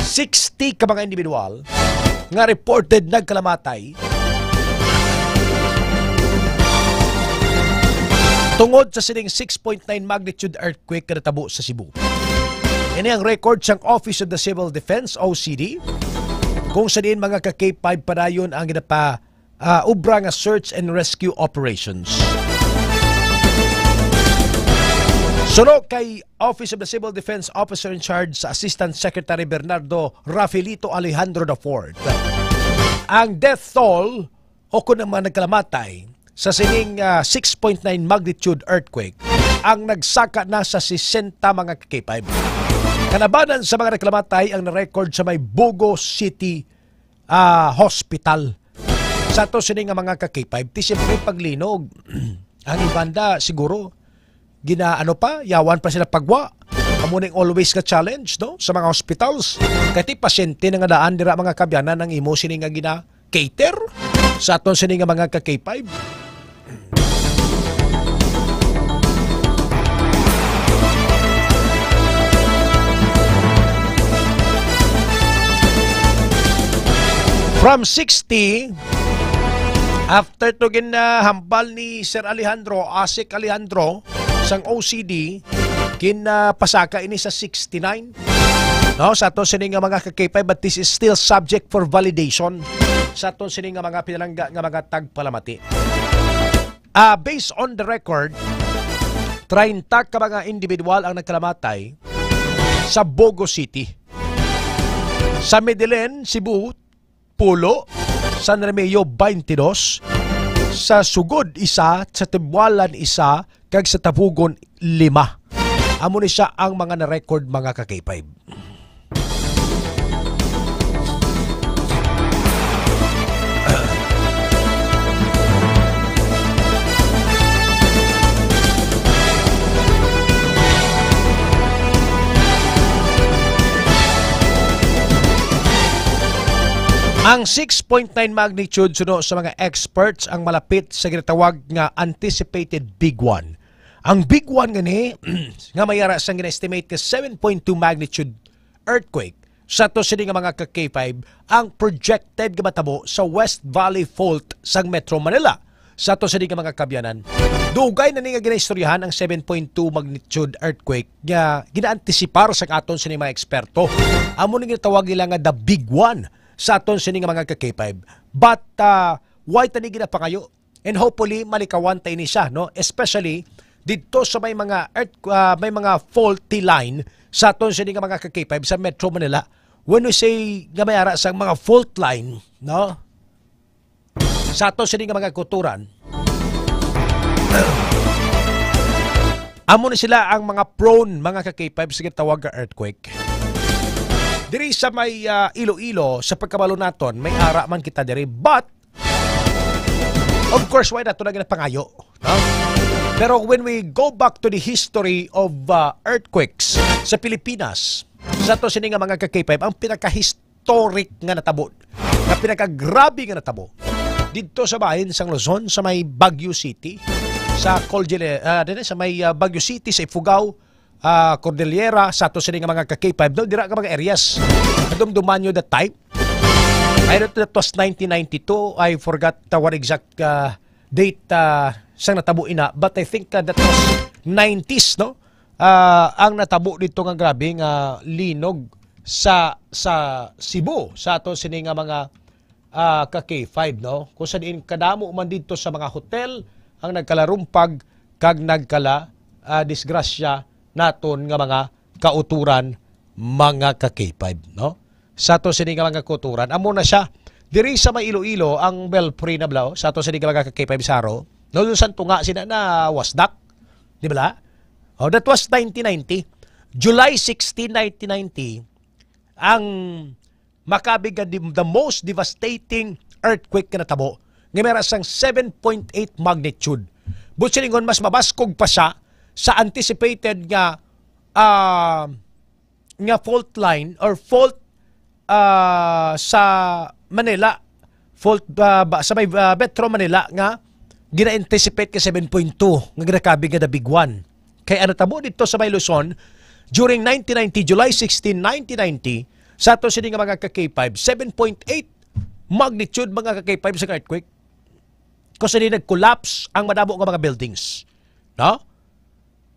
sixty ka mga individual nga reported nagkalamatay tungod sa sining six point nine magnitude earthquake nga natabo sa Cebu. Ini ang record sang Office of the Civil Defense, O C D, kung sa diin mga ka-K five padayon ang ginapa, ah, ubra nga search and rescue operations. Suno kay Office of the Civil Defense Officer in Charge sa Assistant Secretary Bernardo Rafaelito Alejandro the fourth, ang death toll o kung ang mga nagkalamatay sa sining, ah, six point nine magnitude earthquake ang nagsaka na sa sesenta mga ka-K five. Kalabanan sa mga nagkalamatay ang na-record sa may Bogo City, ah, Hospital. Sa to sini nga mga ka-K five, ti siyempre paglinog. Ang ibanda siguro gina-, ano pa, yawan pa sila pagwa. Amo ning always nga challenge, no, sa mga hospitals. Kay ti pasyente na nga daan dira, mga kabyanan, ang imo sini nga gina-cater sa aton sini nga mga ka-K five. From sixty, after to gin, ah, hambal ni Sir Alejandro, Asik Alejandro, sang O C D, gin, ah, pasaka ini sa sixty-nine. No, sa aton sini nga mga ka-K five, but this is still subject for validation sa aton sini nga mga pinalangga nga mga tagpalamati. Ah, based on the record, treinta ka mga individual ang nagkalamatay sa Bogo City. Sa Medellin, Cebu, pulo, San Remigio, twenty-dos, sa Sugod, isa, sa Tibualan, isa, kag sa Tabugon, lima. Amo ni siya ang mga na-record, mga ka-K five. Ang six point nine magnitude suno sa mga experts ang malapit sa ginatawag nga anticipated big one. Ang big one gani nga may ara sang gina-estimate nga seven point two magnitude earthquake sa to sini nga mga ka K five ang projected nga matabo sa West Valley Fault sang Metro Manila. Sa to sini nga mga kabyanan, dugay na ni nga ginaistoryahan ang seven point two magnitude earthquake nga ginaantisipar sa aton sini mga eksperto. Amo ni ginatawag nila nga the big one sa aton sini nga mga ka K five. But uh, why tani ginapangayo? And hopefully malikawan ta ini siya, no? Especially didto sa may mga earth, ah, may mga faulty line sa aton sini nga mga ka K five sa Metro Manila. When we say nga may ara sang mga fault line, no? Sa aton sini nga mga kulturan, amo ni sila ang mga prone mga ka K five sa gitawag nga earthquake. Diri sa may ah, Iloilo, sa pagkabalo naton, may ara man kita diri, but of course, why nato na ginapangayo, no? Pero when we go back to the history of uh, earthquakes sa Pilipinas, sa to sini nga mga ka K five, ang pinakahistoric nga natabo, nga pinakagrabe nga natabo, didto sa bahin sang Luzon, sa may Baguio City, sa Cordillera, ah, dili, sa may ah, Baguio City, sa Ifugao, ah, Cordillera, sa to sini nga mga ka K five, no? Dira nga mga areas. Kadumduman nyo that time. I don't know, that was nineteen ninety-two. I forgot uh, what exact uh, date uh, sang natabo ina, but I think uh, that was nineties, no? Ah, ang natabo dito nga grabe nga linog sa sa Cebu, sa ato sini nga mga ah, ka K five, no? Kung sa diin kadamo man dito sa mga hotel ang nagkalarumpag kag nagkala ah, disgrasya naton nga mga kauturan, mga ka K five, no? Sa to sini nga mga kauturan, amo na siya. Diri sa may Iloilo ang belfry na bla, oh, sa to sini nga mga ka K five Saro, no? Yung santunga sina na wasdak, di ba? Oh, that was nineteen ninety. July sixteen, nineteen ninety, ang makabig nga di- the most devastating earthquake nga natabo nga may sang seven point eight magnitude. Buot silingon, mas mabaskog pa siya sa anticipated nga ah, nga fault line or fault ah, sa Manila, fault ah, ba, sa may ah, Metro Manila nga gina-anticipate ka seven point two nga ginakabig nga the big one. Kay ang natabo dito sa may Luzon, during nineteen ninety, July sixteen, nineteen ninety, sa ato sini nga mga ka K five, seven point eight magnitude mga ka K five sa earthquake. Kung sini nag-collapse ang madamo nga mga buildings, no?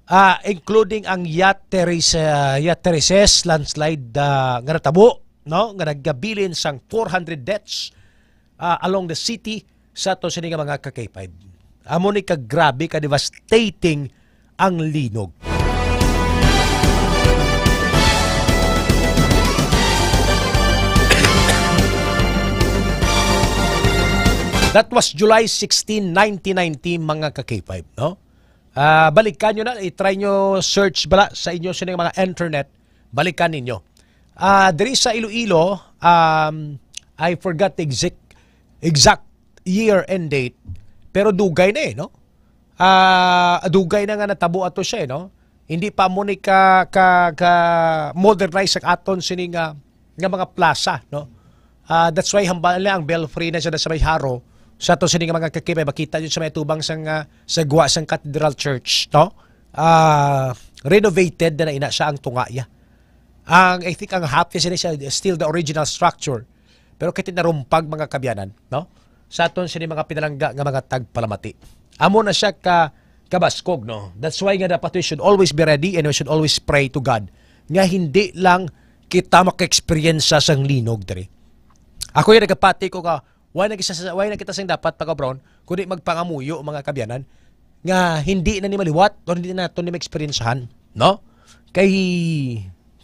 Ah, including ang Yateris, ah, Yaterises landslide ah, nga natabo, no? Nga nagabilin sang four hundred deaths ah, along the city sa to sini nga mga ka K five. Amo ni ka grabe, ka devastating ang linog. That was July sixteen, nineteen ninety, mga ka K five, no? Ah, balikan nyo na, i-try nyo search bala sa inyo sining mga internet, balikan ninyo. Ah, diri sa Iloilo, um, I forgot the exact, exact year and date, pero dugay na eh, no? Ah, dugay na nga natabo ato siya, eh, no? Hindi pa mo ni ka, ka, ka modernize ang aton sini nga, nga mga plaza, no? Ah, that's why hambal na ang belfry na siya sa may Jaro. Sa to sini nga mga kakibay, makita yun sa may tubang sang ah, sa gwa sang Cathedral Church, no? Ah, renovated na na ina siya ang tunga iya. Ang, I think ang half niya sini siya is still the original structure. Pero kay tinarumpag mga kabyanan, no? Sa aton sini mga pinalangga nga mga tagpalamati. Amo na siya ka kabaskog, no? That's why nga dapat we should always be ready and we should always pray to God nga hindi lang kita maka-experience sang linog diri. Ako yung nagapati ko ka, why na kita, why na kita sing dapat pagabron kundi magpangamuyo mga kabyanan nga hindi na ni maliwat o hindi nato ni ma-experiencehan, no? Kay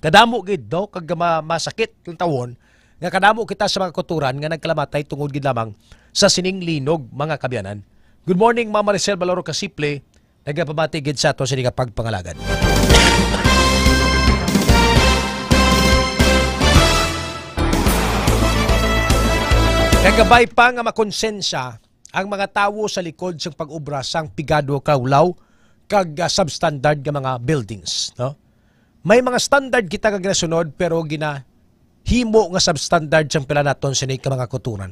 kadamo gid, no, kag ma- masakit ang tawon nga kadamo kita sa mga kuturan nga nagkalamatay tungod gid lamang sa sining linog, mga kabyanan. Good morning, Mama Maricel Baloro Kasiple, nagapamati gid sa ato sini nga pagpangalagad. Kagabay pa nga makonsensya ang mga tawo sa likod sang pag-obra sang pigado, kaulaw, kag ah, substandard nga mga buildings, no? May mga standard kita nga ginasunod pero gina himo nga substandard sang pila naton sini ka mga kutoran.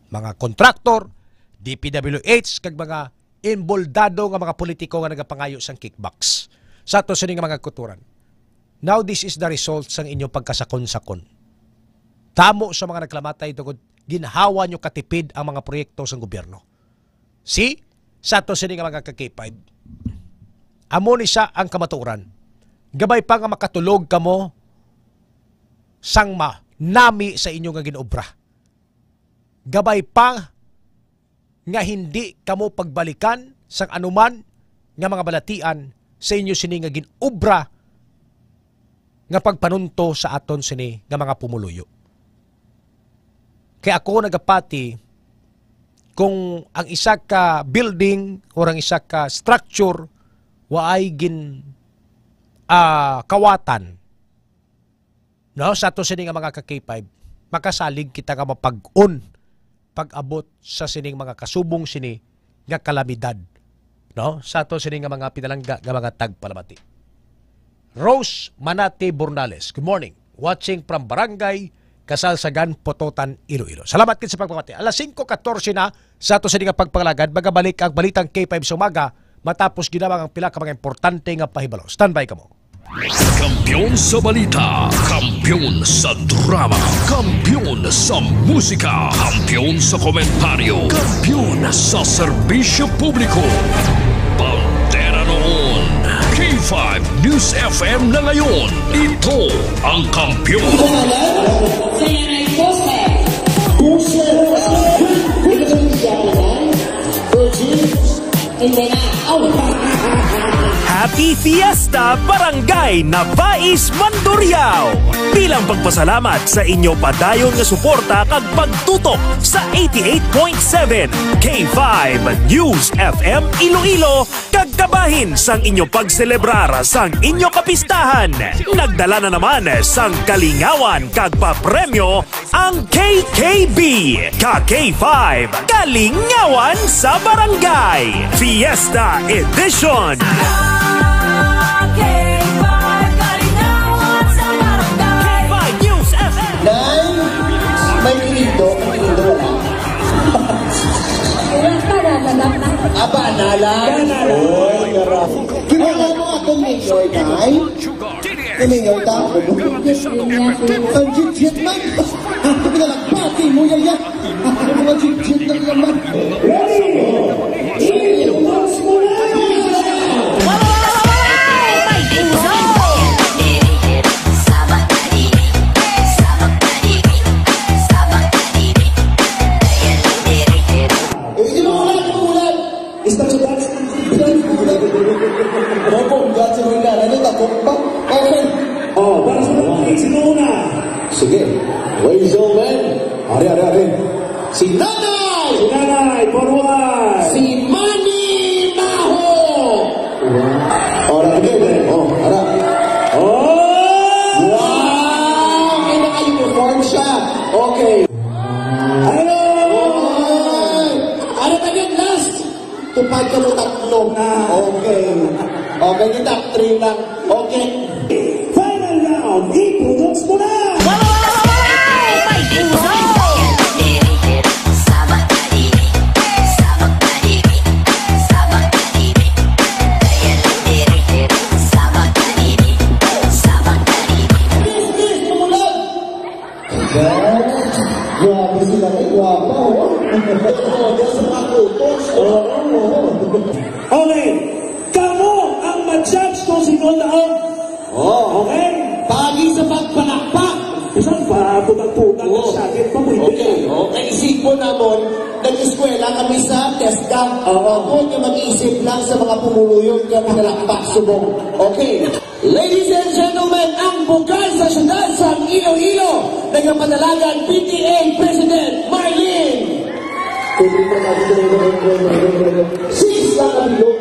Mga kontraktor, D P W H, kag mga emboldado nga mga politiko nga nagapangayo sang kickbacks sa ato sini nga mga kutoran. Now, this is the result sang inyong pagkasakon-sakon. Tamo sa mga nagkalamatay tungod ginhawa nyo katipid ang mga proyekto sang gobyerno. See? Sa ato sini nga mga ka-K five. Amo ni sa ang kamatuoran. Gabay pa nga makatulog kamo sang ma-, nami sa inyo nga ginobra. Gabay pa nga hindi kamo pagbalikan sang anuman nga mga balatian sa inyo sini nga ginobra nga pagpanunto sa aton sini nga mga pumuluyo. Kay ako nagapati kung ang isa ka building or ang isa ka structure waay gin, ah, kawatan, no, sa ato sini nga mga ka-K five, makasalig kita nga mapag-on pag-abot sa sining mga kasubong sini nga kalamidad, no, sa ato sini nga mga pinalangga nga mga tagpalamati. Rose Manate Bornales, good morning. Watching from Barangay Kasalsagan, Pototan, Iloilo. Salamat gid sa pagpamati. Alas singko katorse na sa ato sini nga pagpangalagad. Magabalik ang Balitang K five sa umaga matapos ginawang ang pila ka mga importante nga pahibalo. Standby kamo. Kampiyon sa balita, kampiyon sa drama, kampiyon sa musika, kampiyon sa komentaryo, kampiyon sa serbisyo publiko. Bandera noon, K five News F M na ngayon. Ito ang kampiyon. Kaya ay Jose. Jose. Virgin. Hindi na. Oh. Happy Fiesta, Barangay Nabais, Mandurriao! Bilang pagpasalamat sa inyo padayon nga suporta kag pagtutok sa eighty-eight point seven K five News F M Iloilo, kag kabahin sang inyo pagselebrar sang inyo kapistahan, nagdala na naman sang kalingawan kag papremyo ang K K B, ka K five Kalingawan sa Barangay Fiesta Edition. K five Kalingawan sa Barangay. K five News F M. Nay, may kinindo, may kinindo, wala. Wala pa na, wala pa. Aba, na lang. Wala na. Oy, yara. Kilala mo akong mayor, Nay? Kini nga tao. Ang jit-jit man. Ang pinagbati mo, yaya. Ang mga jit-jit na naman. Ready? Ibutas mo na! Eh, sino ang ulan? Ulan. Instruction box. Opo, God sa mga ano, takot pa. Okay. Oh, para sa mga kids, sino una? Sige. Ladies and gentlemen. Ari, ari, ari. Si Nanay! Si Nanay, forward! Si Manny Maho! Oh, ara, okay, okay. Oh, ara. Oh! Wow! Kaya naka-uniform siya. Okay. Hello! Oy! Ano tayo, last? Tupad ka mo tatlo. Ah. Okay. Okay, kita three lang. Okay. Final round, ibutas mo na! Wala, wala, wala, wala! May puso! Please, please, tumulan! Grabe sila, may gwapa, oh. Oo, sa mga photos. Oo, oo. Okay. Kamo ang ma-judge kung sino ang daog. Oh. Okay? Pagi sa pagpalakpak. Bisan pa, putang-putang Oo. Sa akin, pa pwede. Okay, okay. Isipon namon, nag-eskwela kami sa TESDA. Oo. Ako yung mag-iisip lang sa mga pumuluyo nga pinalakpak subong. Okay. Ladies and gentlemen, ang bugay sa siyudad sa Iloilo, nagapadalagan P T A President Marlene. Six lang ang bilog.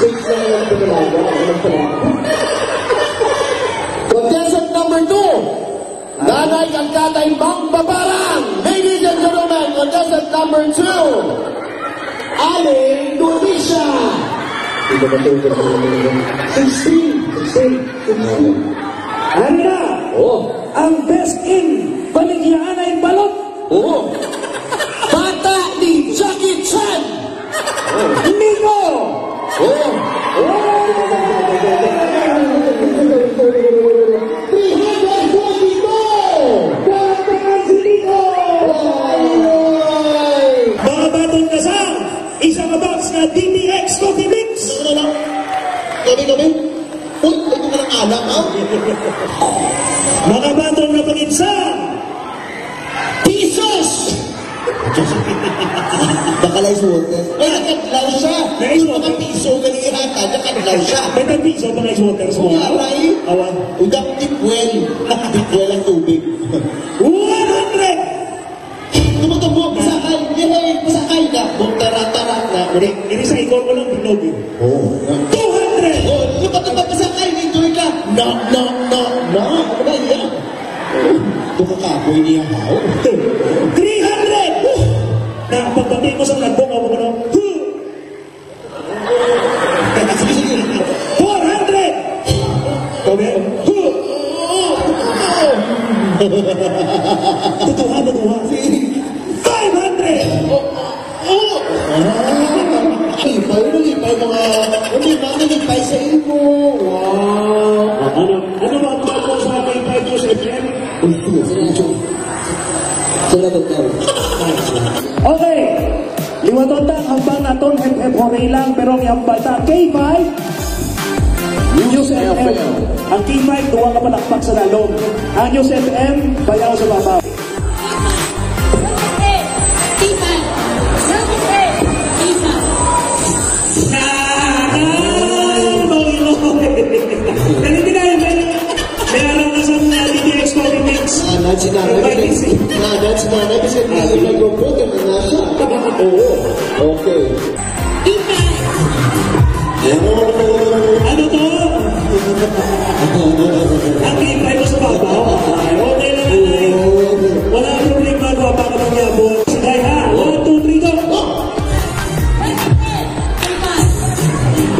Six lang ang pinalaga. Contestant number two, Nanay kag Tatay Mangbabarang. Ladies and gentlemen, contestant number two, Aling Dulisa. Sixteen, sixteen, sixteen. Ano na? Oh. Ang best in baligyaanay balot. Oo. Bata ni Jackie Chan. Nico. Oo. Three hundred forty-two. Bata si Nico. Mga baton na sa isa ka box nga D P X Coffee Mix. Ano na? Kami, kami? Uy, ito ka ng alak, ha? Mga baton na pangitsa. Pisos! Baka lang ice water. Ay, nakadlaw siya. May ice water. Baka piso ka ni ihata, nakadlaw siya. May tag piso pa nga ice water sa Oo nga, mga. Ray. Awan. Uy, dak-, tipwel. Tipwel ang tubig. One hundred! Tumutubo, pasakay. Yehey, pasakay na. Butara-tara na. Iri, iri sa ikon mo lang, bilog, eh. Oo. Two hundred! Oh, lupa-lupa, pasakay. Enjoy ka. No, no, no, no. Ano ba yan? Ito ka kapoy niya, ha? Three hundred! Na, pagbati mo sa nagbo, ako ko na, huh! Four hundred! Okay? Huh! Tutuha, tutuha. Five hundred! Oh! Ah! Lipay, malipay mga, malipay, malipay sa imo. Wow! Ano, ano ba ang bago sa ating five years again? Uy, sige, sige, sige. Salamat, Carl. Okay. Liwaton ta ang hambal naton, hep, hep, hooray lang, pero ang hambal ta, K five, News F M. Ang K five, duwa ka palakpak sa lalom. Ang News F M, bayaw sa babaw. Ay, Panginoon. Dali, dali, dali. May alam na sa mga D T X Coffee Mix. Ah, that's not, that's not, that's not, that's not, that's not, that's not, Oo. Okay. Ano to? Ang K five sa babaw. Ay, okay lang, ay. Wala ang problema, gwapa ka mangyabot. Sige, ha? One, two, three, go.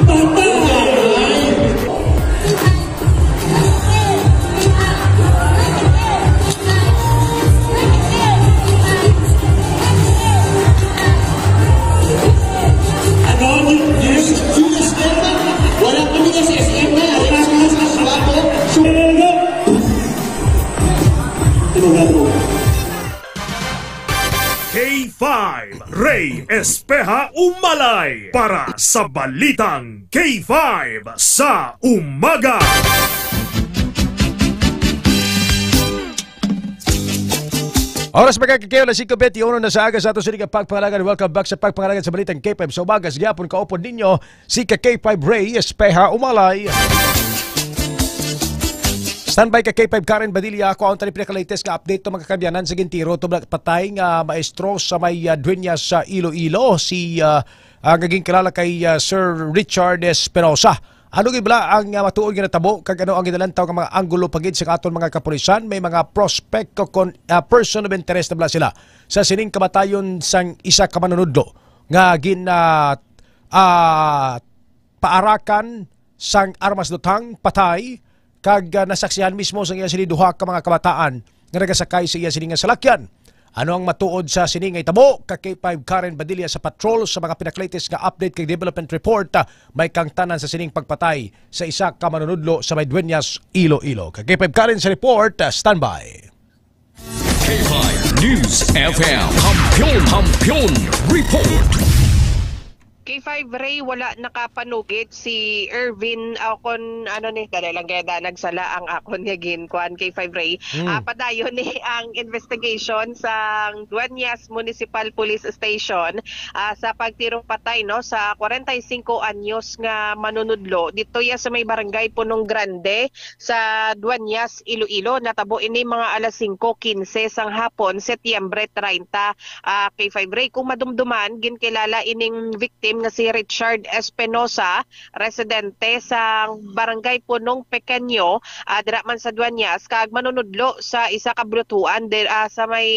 Patay! Ano? Yes, yes, yes. Wala kami sa S M na. Yes, yes, yes. Wala ko. Super. Ano nga, bro? K five, Ray Espeha Umalay para sa Balitang K five sa Umaga. Oras, mga kakiyo, alas singko bente uno na sa aga sa ato sini nga pagpangalagan. Welcome back sa pagpangalagan sa Balitang K five sa Umaga. Sa gihapon, kaupod ninyo si ka K five Ray Espeha Umalay. Standby ka K five Karen Badilla, ako ang tani pinaka-latest nga update to, mga kaabyanan, sa gintiro to patay nga maestro sa may, ah, Dueñas sa Iloilo, si, ah, ang naging kilala kay, ah, Sir Richard Espinosa. Ano gid bala ang, ah, matuod nga natabo, kag ano ang ginalantaw nga mga anggulo pa gid sa aton mga kapulisan? May mga prospect o kon, ah, person of interest na bala sila sa sining kamatayon sang isa ka manunudlo nga gin, ah, ah, paarakan sang armas duthang patay, kag, ah, nasaksihan mismo sang iya sini duha ka mga kabataan nga nagasakay sa iya sini nga salakyan. Ano ang matuod sa sini nga itabo? Ka K five Karen Badilla sa patrol sa mga pinaka-latest nga update kag development report, ah, may kangtanan sa sining pagpatay sa isa ka manunudlo sa may Dueñas, Iloilo. Ka K five Karen sa report, ah, standby. K five News F M. Kampiyon, Kampiyon Report. K five Ray, wala nakapanugid si Ervin, ah, kon ano ni, dali lang, kaya da, nagsala ang akon nga gin, kuan, K five Ray. Hmm. Ah, padayon ni ang investigation sa Dueñas Municipal Police Station, ah, sa pagtirong patay, no, sa kwarenta y singko anyos nga manunudlo dito ya sa may barangay Punong Grande, sa Dueñas, Iloilo. Natabo ini mga alas singko quince sang hapon, Setyembre treinta, ah, K five Ray. Kung madumduman, ginkilala ining victim nga si Richard Espinosa, residente sa Barangay Punong Pequeño, ah, dira man sa Dueñas, kag manunudlo sa isa ka bulutuan di-, ah, sa may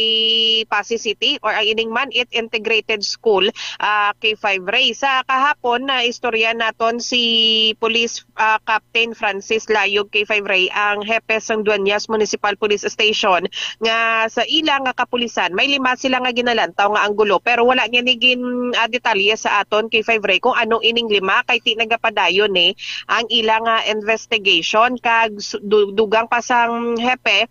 Passi City, or ang ining Maniit Integrated School, ah, K five Ray. Sa kahapon, na istorya naton si Police, ah, Captain Francis Layog, K five Ray, ang hepe sang Dueñas Municipal Police Station, nga sa ila nga kapulisan, may lima sila nga ginalantaw nga anggulo, pero wala niya ni gin, ah, detalye sa aton, K five Ray, kung ano ining lima, kay ti nagapadayon ni ang ila nga investigation, kag su-, du-, dugang pa sang hepe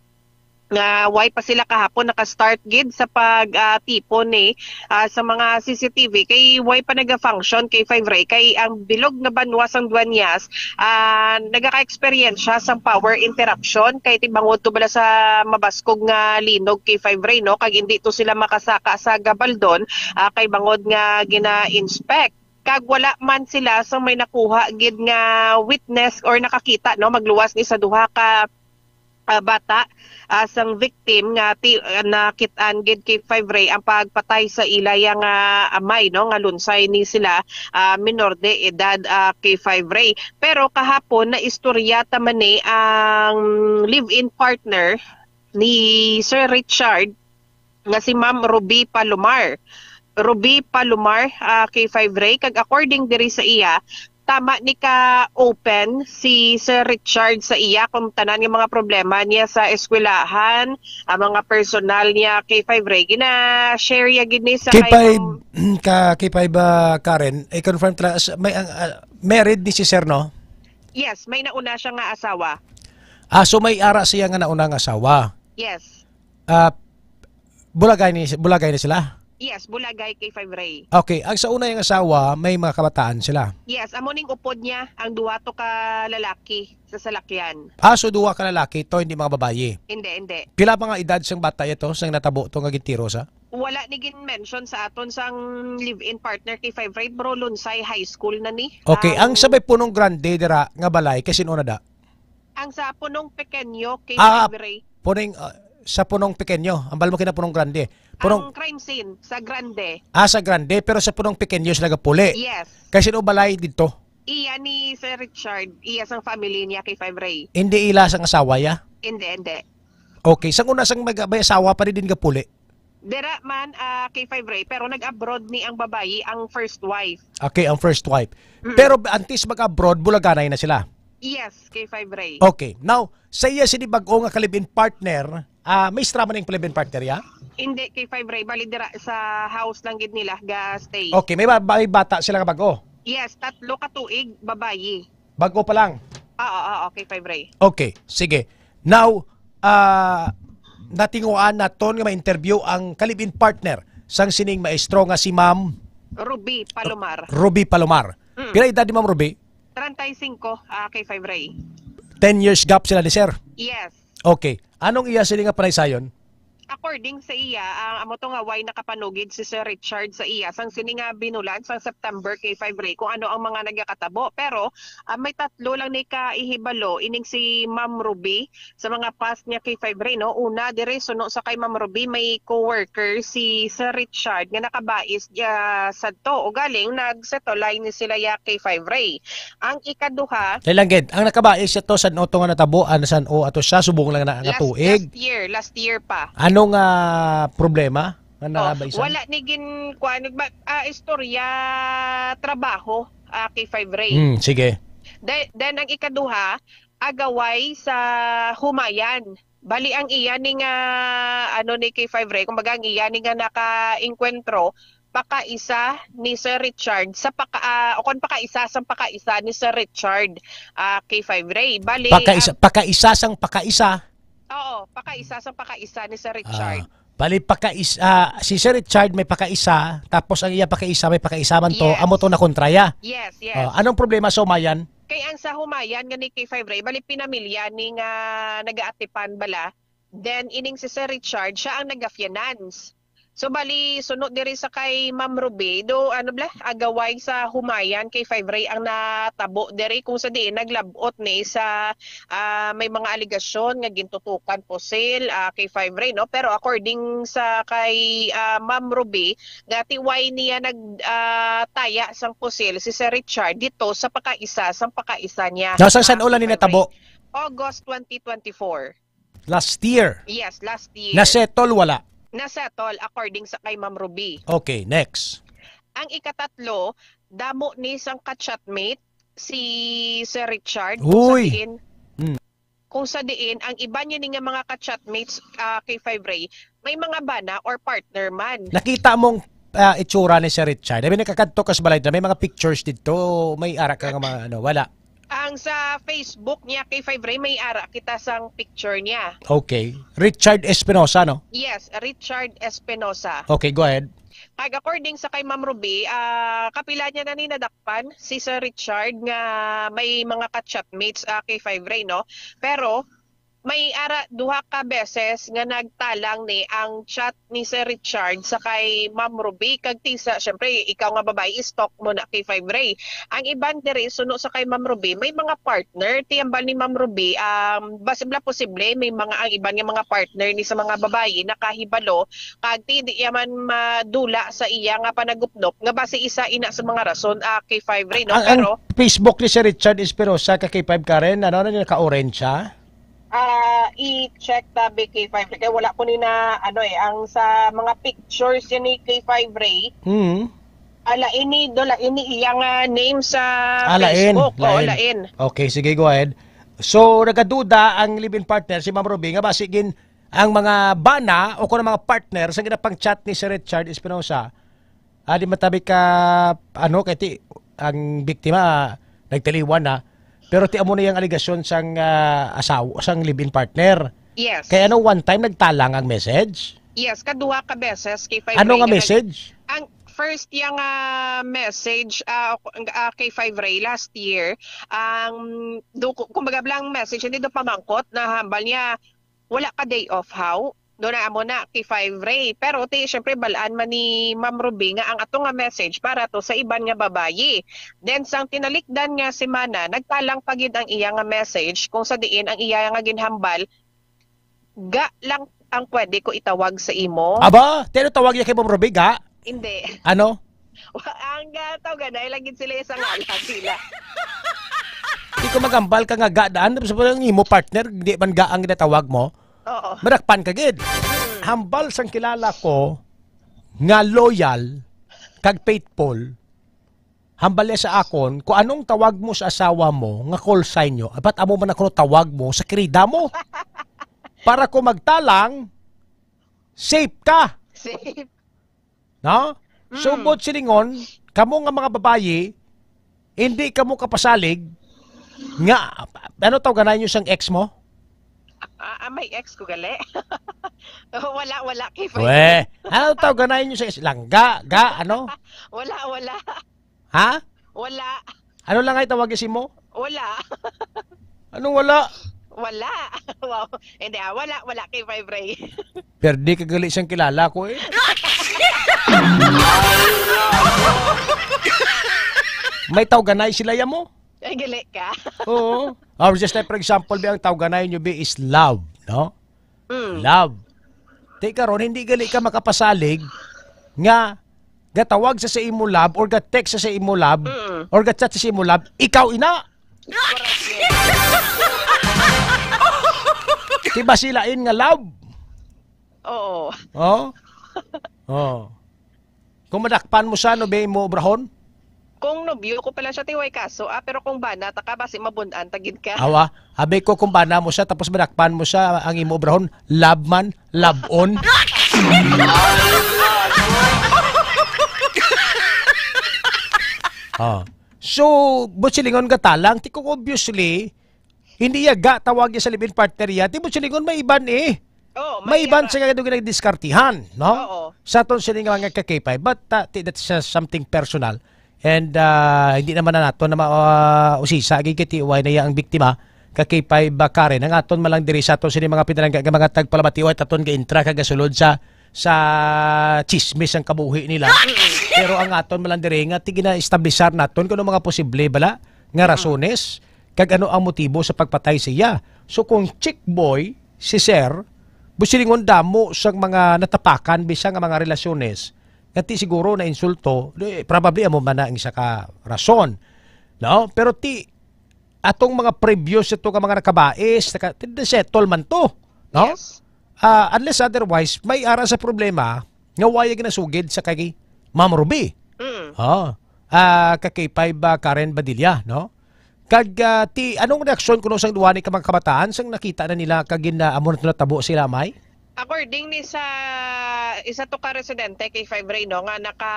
nga way pa sila kahapon naka-start gid sa pag, ah, tipon ni, ah, sa mga C C T V, kay way pa naga-function, K five Ray, kay ang bilog nga banwa sang Dueñas, ah, nagaka-eksperyensya sang power interruption, kay ti bangod to bala sa mabaskog nga linog, K five Ray, no, kag hindi to sila makasaka sa Gabaldon, ah, kay bangod nga gina-inspect, kag wala man sila sang may nakuha gid nga witness or nakakita, no, magluwas ni sa duha ka, ah, bata, ah, sang victim nga ti-, ah, nakit-an gid, K five Ray, ang pagpatay sa ila ya nga amay, no, nga lunsay ni sila, ah, minor de edad, ah, K five Ray. Pero kahapon, naistorya ta man ni ang live-in partner ni Sir Richard, nga si Ma'am Ruby Palomar. Ruby Palomar, ah, K five Ray, kag according diri sa iya, tama ni ka open si Sir Richard sa iya kung tanan nga mga problema niya sa eskwelahan, ang mga personal niya, K five Ray. Gina-share ya gid ni sa K five, kay Ma'am ka, K five, ah, Karen, i-confirm ta, s-, may, ang, ah, married ni si Sir, no? Yes, may nauna siya nga asawa. Ah, so may ara siya nga nauna nga asawa. Yes. Ah, bulagay ni, bulagay ni sila? Yes, bulagay, K five Ray. Okay, ang sa una yung asawa, may mga kabataan sila? Yes, amo ning upod niya, ang duha to ka lalaki sa salakyan. Ah, so duha ka lalaki to, hindi mga babayi? Hindi, hindi. Pila mga edad sang bata ito, sang natabo to nga gintiro sa? Wala ni gin-mention sa aton sang live-in partner, K five Ray, bro, Lunsay High School na ni. Okay, ang Ang sa may Punong Grande dira nga balay, kay sino na da? Ang sa Punong Pequeño, K five Ah, Ray. Puning, ah, sa Punong Pequeño. Ang bal mo kina Punong Grande. Punong Ang crime scene sa Grande. Ah, sa Grande, pero sa Punong Pequeño sila gapuli. Yes. Kay sino balay dito? Iya ni Sir Richard, iya sang family niya, K five Ray. Hindi ila sang asawa ya? Hindi, hindi. Okay, sang una sang mag-, may asawa pa rin din gapuli. Dira man, ah, K five Ray, pero nag-abroad ni ang babayi, ang first wife. Okay, ang first wife. Mm. Pero antes mag-abroad, bulaganay na sila? Yes, K five Ray. Okay. Now, sa iya sini bag-o nga ka-live-in partner, ah, may istra man yung ka-live-in partner, ya? Hindi, K five Ray. Bali, dira sa house lang gid nila, ga-stay. Okay, may ba-, may bata sila nga bag-o? Yes, tatlo ka tuig, babayi. Bag-o pa lang? Oo, oo, K five Ray. Okay, sige. Now, ah, natinguan naton nga ma-interview ang ka-live-in partner sang sining maestro nga si Ma'am Ruby Palomar. Ruby Palomar. Mm. Pila edad ni Ma'am Ruby? Treinta y cinco, ah, K five Ray. Ten years gap sila ni sir? Yes. Okay. Anong iya sini nga panaysayon? According sa iya, ang amo to nga way nakapanugid si Sir Richard sa iya sang sini nga binulan sang September, K five Ray, kung ano ang mga nagakatabo. Pero, ah, may tatlo lang ni ka ihibalo, ining si Ma'am Ruby, sa mga past niya, K five Ray, no? Una, diri suno sa kay Ma'am Ruby, may co-worker si Sir Richard nga nakabais, ah, sadto. Ugaling nagsettle line ni sila ya, K five Ray. Ang ikaduha, Kay lang gid, ang nakabais siya to, san-o to nga natabo, ano, san-o ato siya, subong lang na nga last, tuig. Last year, last year pa. Ano nga problema nga Oh, nabaisan? Wala ni gin-, kuan, ba, ah, istorya trabaho, ah, K five Ray. Hmm, sige. De-, then ang ikaduha, agaway sa humayan. Bali ang iya ni nga, ano, ni K five Ray, kumbaga ang iya ni nga nakaengkwentro, pakaisa ni Sir Richard sa paka-, ah, o kon pakaisa sang pakaisa ni Sir Richard, ah, K five Ray. Bali, Pakaisa, ang pakaisa sang pakaisa. Oo, pakaisa sang pakaisa ni Sir Richard. Ah, bali, pakais-, ah, si Sir Richard may pakaisa, tapos ang iya pakaisa may pakaisa man to, Yes. Amo to na kontraya. Yes, yes. Ah, anong problema sa humayan? Kay ang sa humayan nga ni K five Ray, bali pinamilya ni nga nagaatipan bala. Then, ining si Sir Richard, siya ang naga-finance. So, bali, suno diri sa kay Ma'am Ruby, do, ano bala, agaway sa humayan kay Five Ray ang natabo diri, kung sa diin naglabot ni sa, ah, may mga alegasyon nga gintutukan pusil, ah, kay Five Ray, no? Pero according sa kay, ah, Ma'am Ruby, nga ti why niya nag, ah, taya sang pusil si Sir Richard dito sa pakaisa, sang pakaisa niya Nasa sa san ulan ni Five Ray. Natabo? August twenty twenty-four. Last year. Yes, last year. Nasettle, wala? Nasettle, according sa kay Ma'am Ruby. Okay, next. Ang ikatatlo, damo ni sang ka-chatmate si Sir Richard, kung sa Uy! diin, Hmm. kung sa diin, ang iba niya ni nga mga ka-chatmates, ah, kay Five Ray, may mga bana or partner man. Nakita mong, ah, itsura ni Sir Richard. I mean, nakakadto ka sa balay na may mga pictures dito. May ara ka nga mga, ano, wala? Ang sa Facebook niya kay Five Ray, may ara kita sang picture niya. Okay. Richard Espinosa, no? Yes, Richard Espinosa. Okay, go ahead. Kag according sa kay Ma'am Ruby, ah, kapila niya na ni nadakpan si Sir Richard nga may mga ka-chatmates, ah, kay Five Ray, no? Pero may ara duha ka beses nga nagtalang ni ang chat ni Sir Richard sa kay Ma'am Ruby, kag ti sa, syempre, ikaw nga babayi, stalk mo na kay Five Ray. Ang iban diri, suno sa kay Ma'am Ruby, may mga partner. Ti hambal ni Ma'am Ruby, um, basi bala posible, may mga, ang iban nga mga partner ni sa mga babayi nakahibalo, kag ti di iya man madula sa iya nga panagupnop, nga basi isa ina sa mga rason, ah, kay Five Ray, no? Ang, ang Pero Facebook ni Sir Richard Espirosa ka kay Five Karen, ano, ano, naka-orange siya? Ah, i-check tabi kay Five Ray. Kay wala ko ni na, ano eh, ang sa mga pictures yan ni kay Five Ray. Hmm. Ala ini, dola ini iya nga name sa Ala in, Facebook. Oo, lain. Lain. Okay, sige, go ahead. So, nagaduda ang live-in partner, si Ma'am Ruby, nga basi gin ang mga bana o kung ang mga partner sa ginapang-chat ni Sir Richard Espinosa, ah, di matabi ka, ano, kay ti, ang biktima, ah, nagtaliwan na. Pero ti amo na yung aligasyon sang, ah, asaw-, sang live-in partner. Yes. Kay ano, one time nagtalang ang message? Yes, kaduha ka beses kay Five Ano Ray nga nga nag-, message? Ang first yang, ah, message, ah, ang, ah, kay Five Ray last year, ang, do, kumbaga lang message, hindi do pamangkot na hambal niya, wala ka day off, haw? Doon na amo na kay Five Ray. Pero ti, syempre, balaan man ni Ma'am Ruby nga ang ato nga message para to sa iban nga babayi. Then, sang tinalikdan nga semana, nagtalang pa gid ang iya nga message kung sa diin ang iya nga ginhambal, "Ga lang ang pwede ko itawag sa imo." Aba, tino tawag niya kay Ma'am Ruby, ga? Hindi. Ano? Wa-, ang, ah, tawganay lang gid sila sa ngalan sila. Di ko magambal ka nga ga daan, tapos ang imo partner, di man ga ang ginatawag mo? Oo. Madakpan ka gid. Hmm. Hambal sang kilala ko nga loyal kag faithful, hambal niya sa akon, kung anong tawag mo sa asawa mo, nga call sign nyo, apat amo man ako tawag mo sa kirida mo. Para kung magtalang, safe ka. Safe. No? So, Mm. Buot silingon, kamo nga mga babayi, hindi kamo kapasalig nga, ano tawganay nyo sang ex mo? Ah, ah, may ex ko gali. Wala, wala kay Fred. Weh, ano tawganay nyo sa ex? Langga, ga, ano? Wala, wala. Ha? Wala. Ano lang ay tawag si mo? Wala. Anong wala? Wala. Wow. Hindi, ah, wala, wala kay Five Ray. Perdi ka gali siyang kilala ko eh. May tawganay sila ya mo? Ay, gali ka. Oo. Or just like, for example, bi, ang tawganay nyo, bi, is love, no? Mm. Love. Ti karon, hindi gali ka makapasalig nga gatawag sa sa imo love or ga-text sa sa imo love Mm. or ga-chat sa sa imo love, ikaw ina. Correct, yes. Di ba sila in nga love? Oo. Oh? Oh. Kung madakpan mo siya, no, be mo obrahon? Kung nobyo ko pala siya, ti way kaso, ah, pero kung bana ta ka, basi mabun-an ta gid ka. Awa, abi ko kung bana mo siya, tapos madakpan mo siya, ang imo obrahon, love man, love on. Oh. So, buot silingon gatalang, ti kung obviously, hindi iya ga tawag iya sa live-in partner iya. Ti buot silingon may iban eh. Oo, may May iban iba. Sa kaya doon nagdiskartihan, no? Oo. Sa aton sini nga mga ka-K five. But uh, ti- that's uh, something personal. And uh, hindi naman na nato na ma- uh, usisa. Agi kay ti way na iya ang biktima ka K five ba Karen. Ang aton malang diri sa aton sini mga pinalangga nga mga tagpalamati o aton ga-intra ka gasulod sa sa chismis ang kabuhi nila. Pero ang aton man lang diri nga ti gina-establisar naton kung ano mga posible bala nga rasones kag ano ang motibo sa pagpatay sa iya. So kung chick boy si Sir, busilingon damo sang mga natapakan bisan nga mga relasyones nga ti siguro na insulto, di, probably amo man na ang isa ka rason. No? Pero ti atong mga previous ito nga mga nakabais, naka, ti-, settle man to. No? Yes. Ah, unless otherwise, may ara sa problema nga wala ginasugid sa kay Ma'am Ruby. Mm. Oh. Ah, ka K five, ah, Karen Badilla, no? Kag, ah, ti, anong reaksyon kuno sang duha ni ka mga kabataan sang nakita na nila kag gin, ah, amo na to natabo sila, may? According ni sa isa to ka residente kay Five Ray, no, nga naka,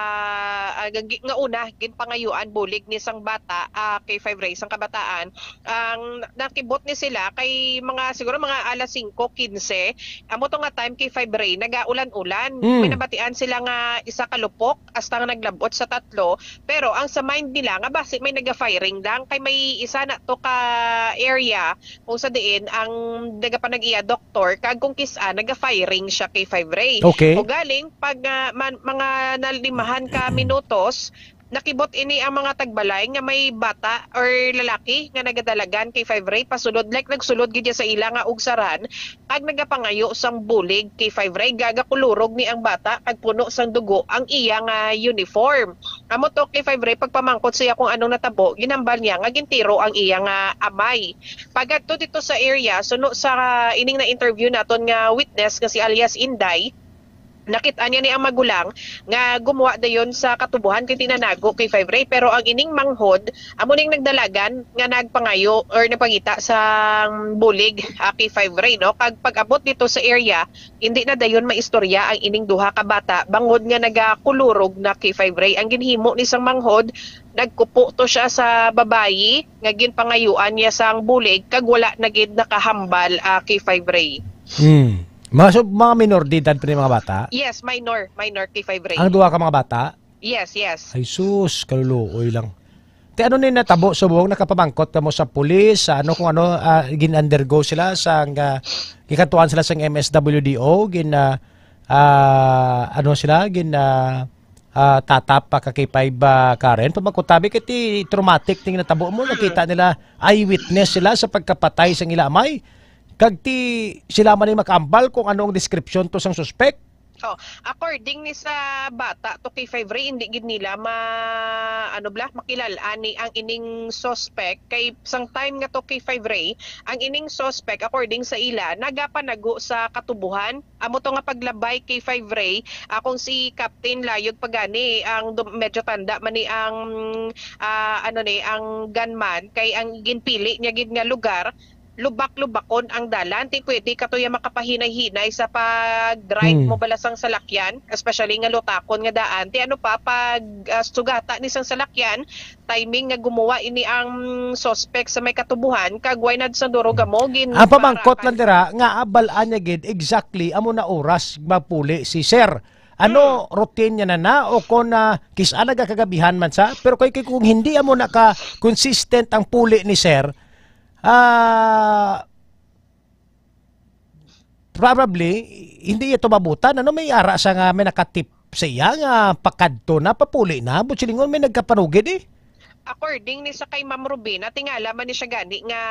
ah, nga gi-, nga una ginpangayuan bulig ni sang bata, ah, kay Five Ray, sang kabataan, ang nakibot ni sila kay mga, siguro mga alas singko quince, amo to nga time kay Five Ray, nagaulan-ulan. Mm. May nabatian sila nga isa ka lupok, hasta nga naglabot sa tatlo, pero ang sa mind nila nga basi may naga-firing lang, kay may isa na to ka area kung sa diin ang nagapanag-iya doktor, kag kung kis-a naga-firing siya kay Five Ray. Okay. O galing, pag, ah, man-, mga nalimahan ka minutos, nakibot ini ang mga tagbalay nga may bata or lalaki nga nagadalagan kay Five Ray pasulod, like, nagsulod gid siya sa ila nga ugsaran, kag nagapangayo sang bulig kay Five Ray, gagakulurog ni ang bata, kag puno sang dugo ang iya nga uniform. Amo to kay Five Ray, pagpamangkot siya kung anong natabo, ginhambal niya nga gintiro ang iya nga amay. Pag-adto dito sa area, suno sa ining na-interview naton nga witness nga si alias Inday, nakit-an niya ni ang magulang nga gumuwa dayon sa katubuhan kay tinanago kay Five Ray, pero ang ining manghod amo ning nagdalagan nga nagpangayo or nagpangita sang bulig, ah, kay Five Ray, no? Kag pag-abot dito sa area, hindi na dayon maistorya ang ining duha ka bata bangod nga nagakulurog na kay Five Ray. Ang ginhimo ni sang manghod, nagkupo to siya sa babayi nga ginpangayuan niya sang bulig kag wala na gid nakahambal, ah, kay Five Ray. Hmm. Mga, so, mga minor de edad pa ni mga bata? Yes, minor, minor kay Five Ray. Ang duha ka mga bata? Yes, yes. Ay sus, kaluluoy lang. Ti ano ni natabo subong nakapamangkot kamo sa pulis, sa ano kung ano, ah, gin-undergo sila sang, ah, gikadtuan sila sang M S W D O, gin, ah, ah, ano sila, gin, ah, ah, tatap pa ka K five, ah, Karen. Pamangkot tabi kay ti traumatic ting natabo mo, nakita nila, eyewitness sila sa pagkapatay sang ila amay. Kag ti sila man ni makaambal kung ano ang description to sang suspect. Oh, according ni sa bata to kay Five Ray, hindi gid nila ma, ano bala, makilal-an ni ang ining suspect kay sang time nga to kay Five Ray, ang ining suspect according sa ila nagapanago sa katubuhan. Amo to nga paglabay kay Five Ray, ah, kung si Captain Layog pagani ang dum-, medyo tanda man ni ang, ah, ano ni, ang gunman, kay ang ginpili niya gid nga lugar lubak-lubakon ang dalan. Ti pwede ka to ya makapahinay-hinay sa pag-drive Hmm. mo bala sang salakyan, especially nga lutakon nga daan. Ti ano pa, pag, ah, sugata ni sang salakyan, timing nga gumuwa ini ang suspect sa may katubuhan, kag why not sa durog amo, gin-, Ang pamangkot lang dira, nga abal-an niya gid exactly amo na oras mapuli si Sir. Ano, Hmm. routine niya na na, o kung, ah, kis-a nagakagabihan man sa, pero kay, kay kung hindi amo na ka consistent ang puli ni Sir, ah, probably, hindi ito mabutan. Ano, may ara sa nga may nakatip sa iya nga pakadto na, papuli na, but silingon may nagkapanugid eh. According ni sa kay Ma'am Rubina, tingala man ni siya gani nga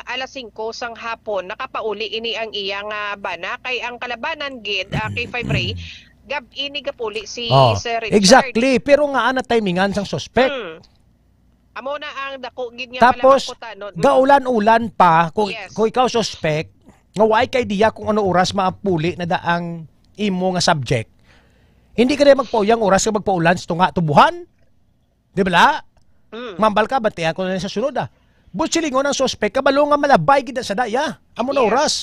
alas singko sang hapon, nakapauli ini ang iya nga bana, kay ang kalabanan gid, ah, kay Five Ray, gab-i ni gapuli si Oh, Sir Richard. Exactly. Pero nga ana timingan sang suspect. Hmm. Amo na ang dako gid nga Tapos, kalamang kutanon. Mm. gaulan-ulan pa, kung, Yes. kung ikaw suspect, nga way kay diya kung ano oras maapuli na da ang imo nga subject. Hindi ka na magpauyang oras nga magpaulan sa tunga tubuhan. Di ba la? Mm. Mambal ka, bantayan ko na sa sunod, ah. But silingon ang suspect, kabalo nga malabay gid sa daya. Amo na Yes. oras.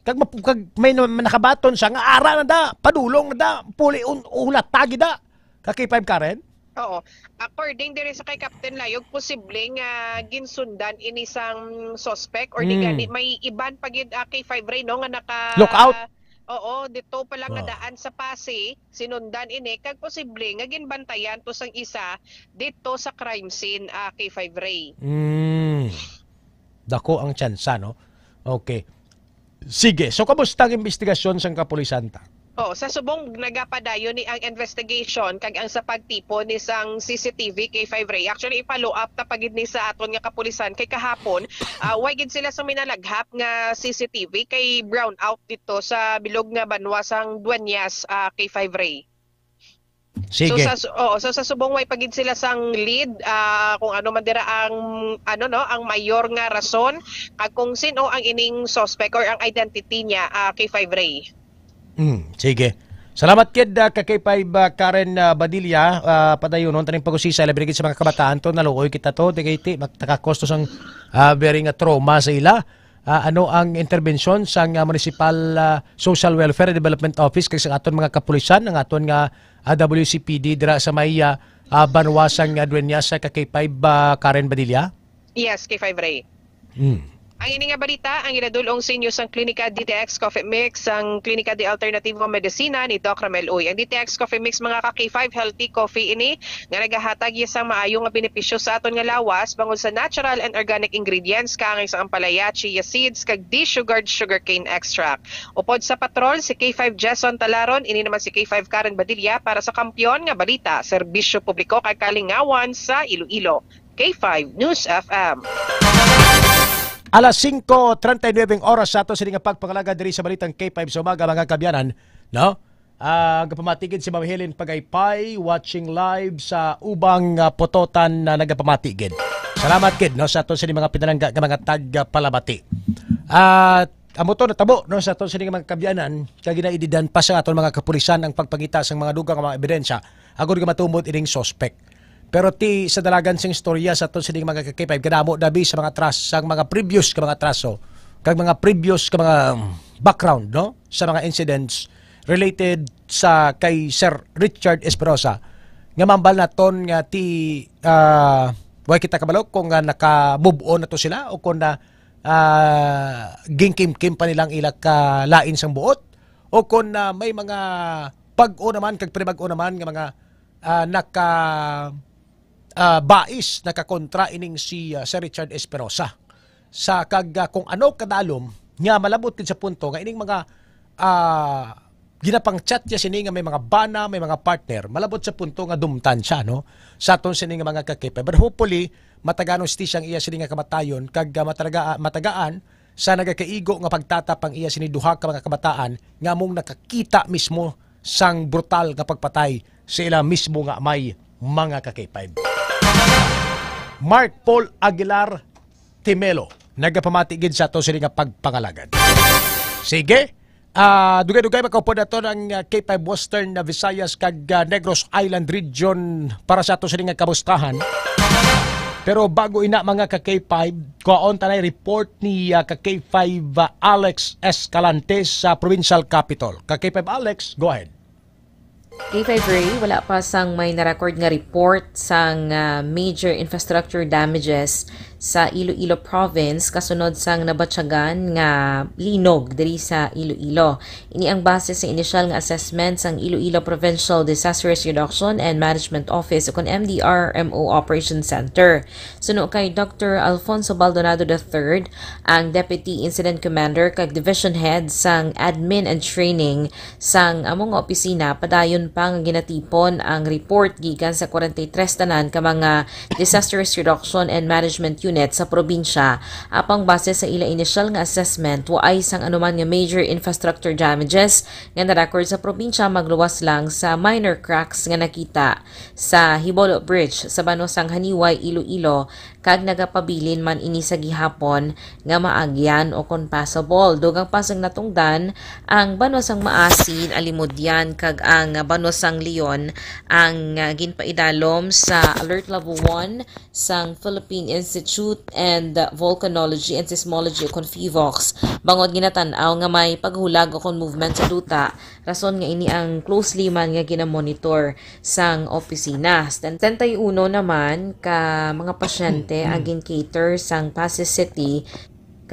Kag map-, kag may na-, nakabaton siya nga ara na da, padulong na da, puli un-, ulat ta gid da. Ka K five Karen? Oo. According diri sa kay Captain Layog, posible nga ginsundan ini sang suspect or di Mm. gani may iban pa gid, ah, K five Ray, no, nga naka Lookout? Oo, dito pa lang nga Ah. daan sa Passi, sinundan ini, kag posible nga ginbantayan to sang isa dito sa crime scene, ah, K five Ray. Mm. Dako ang tsansa, no? Okay. Sige, so kamusta ang investigasyon sang kapulisan ta? Oh, sa subong nagapadayon ni ang investigation kag ang sa pagtipon ni sang C C T V, K five Ray. Actually, i-follow up ta pa gid ni sa aton nga kapulisan kay kahapon, ah, way gid sila sa minalaghap nga C C T V kay brown out dito sa bilog nga banwa sang Dueñas, ah, K five Ray. So Sige. sa su- oo, so sa subong way pa gid sila sang lead, ah, kung ano man dira ang ano no, ang mayor nga rason kag kung sino ang ining suspect or ang identity niya, ah, K five Ray. Mm, sige. Salamat kid, ah, ka K five, ah, Karen, ah, Badilla, ah, padayonon taning pag-usisa labi na gid sa mga kabataan to, naluoy kita to, di kay ti, mak-, nakakostos ang, ah, very nga trauma sa ila. Ah, ano ang interbensyon sang, ah, Municipal, ah, Social Welfare and Development Office kag sa aton mga kapulisan, ang aton nga, ah, W C P D dira sa may, ah, ah, banwa sang, ah, Dueñas sa ka K five, ah, Karen Badilla? Yes, K five Ray. Hmm. Ang ini nga balita ang ginadul-ong sa inyo sang Klinika D T X Coffee Mix, sang Klinika de Alternativo Medicina ni Doc Ramel Uy. Ang D T X Coffee Mix, mga ka K five, healthy coffee ini nga nagahatag iya sang maayo nga benepisyo sa aton nga lawas bangod sa natural and organic ingredients, kaangay sa ampalaya, chia seeds, kag desugared sugarcane extract. Upod sa patrol, si K five Jason Talaron, ini naman si K five Karen Badilla para sa Kampiyon nga Balita, Serbisyo Publiko kag Kalingawan sa Iloilo. K five News F M. Alas singko treinta y nueve ang oras sa ato sini nga pagpangalagad diri sa Balitang K five sa umaga, mga kabyanan, no? Ah, nagapamati gid si Ma'am Helen Pagaypay, watching live sa ubang, ah, putotan na nagapamati gid. Salamat gid, no, sa ato sini mga pinalangga nga mga tagpalabati. At amo to natabo, no, sa ato sini nga mga kabyanan, kag ginaididan pa sa aton mga kapulisan ang pagpangita sang mga dugang nga mga ebidensya agod nga matumod ining suspect. Pero ti sa dalagan sing istorya sa aton sining mga ka K five, kadamo dabi sa mga tras-, sa mga previous ka mga traso, kag mga previous ka mga, um, background, no, sa mga incidents related sa kay Sir Richard Espinosa, nga mambal naton nga ti, ah, way kita kabalo kung nga naka-move on na to sila o kung na, ah, gingkimkim pa nilang ila ka lain sang buot, o kung na may mga bag-o naman kag pre-bag-o naman nga mga, ah, naka, ah, bais, nakakontra ining si, ah, Sir Richard Espinosa. Sa kag, ah, kung ano kadalom nga malabot gid sa punto nga ining mga, ah, ginapang-chat niya sini nga may mga bana, may mga partner, malabot sa punto nga dumtan siya, no? Sa aton sini nga mga ka K five. But hopefully, matagaan hustisya ang iya sini nga kamatayon, kag, ah, matalaga-, matagaan sa nagakaigo nga pagtatap ang iya sini duha ka mga kabataan nga among nakakita mismo sang brutal nga pagpatay sa ila mismo nga amay, mga ka K five. Mark Paul Aguilar Timelo, nagapamati gid sa ato sini nga pagpangalagad. Sige, ah, dugay-dugay makaupod nato ang, ah, K five Western, ah, Visayas kag, ah, Negros Island Region para sa ato sini nga kamustahan. Pero bago ina, mga ka K five, kuhaon tanay report ni, ah, ka K five, ah, Alex Escalante sa Provincial Capitol. Ka K five Alex, go ahead. K five Ray, wala pa sang may na-record nga report sang, ah, major infrastructure damages sa Iloilo Province kasunod sang nabatyagan nga linog diri sa Iloilo. Ini ang base sa inisyal nga assessment sang Iloilo Provincial Disaster Risk Reduction and Management Office, ukon M D R M O Operations Center. Suno kay Doctor Alfonso Baldonado the third, ang Deputy Incident Commander kag Division Head sang Admin and Training sang amo nga opisina, padayon pa nga ginatipon ang report gikan sa forty-three tanan ka mga Disaster Risk Reduction and Management Unit sa probinsya. Apang base sa ila inisyal nga assessment, waay sang anuman nga major infrastructure damages nga na-record sa probinsya, magluwas lang sa minor cracks nga nakita sa Jibolo Bridge sa banwa sang Janiuay, Iloilo, kag nagapabilin man ini sa gihapon nga maagyan o kon possible. Dugang pa sang natungdan, ang banwa sang Maasin, Alimodian, kag ang banwa sang Leon ang, ah, ginpaidalom sa Alert Level one sang Philippine Institute and Volcanology and Seismology o kon PHIVOLCS, bangod ginatan-aw nga may paghulag o kon movement sa duta, rason nga ini ang closely man nga ginamonitor sang opisina. Setenta y uno naman ka mga pasyente ang gin-cater sang Passi City,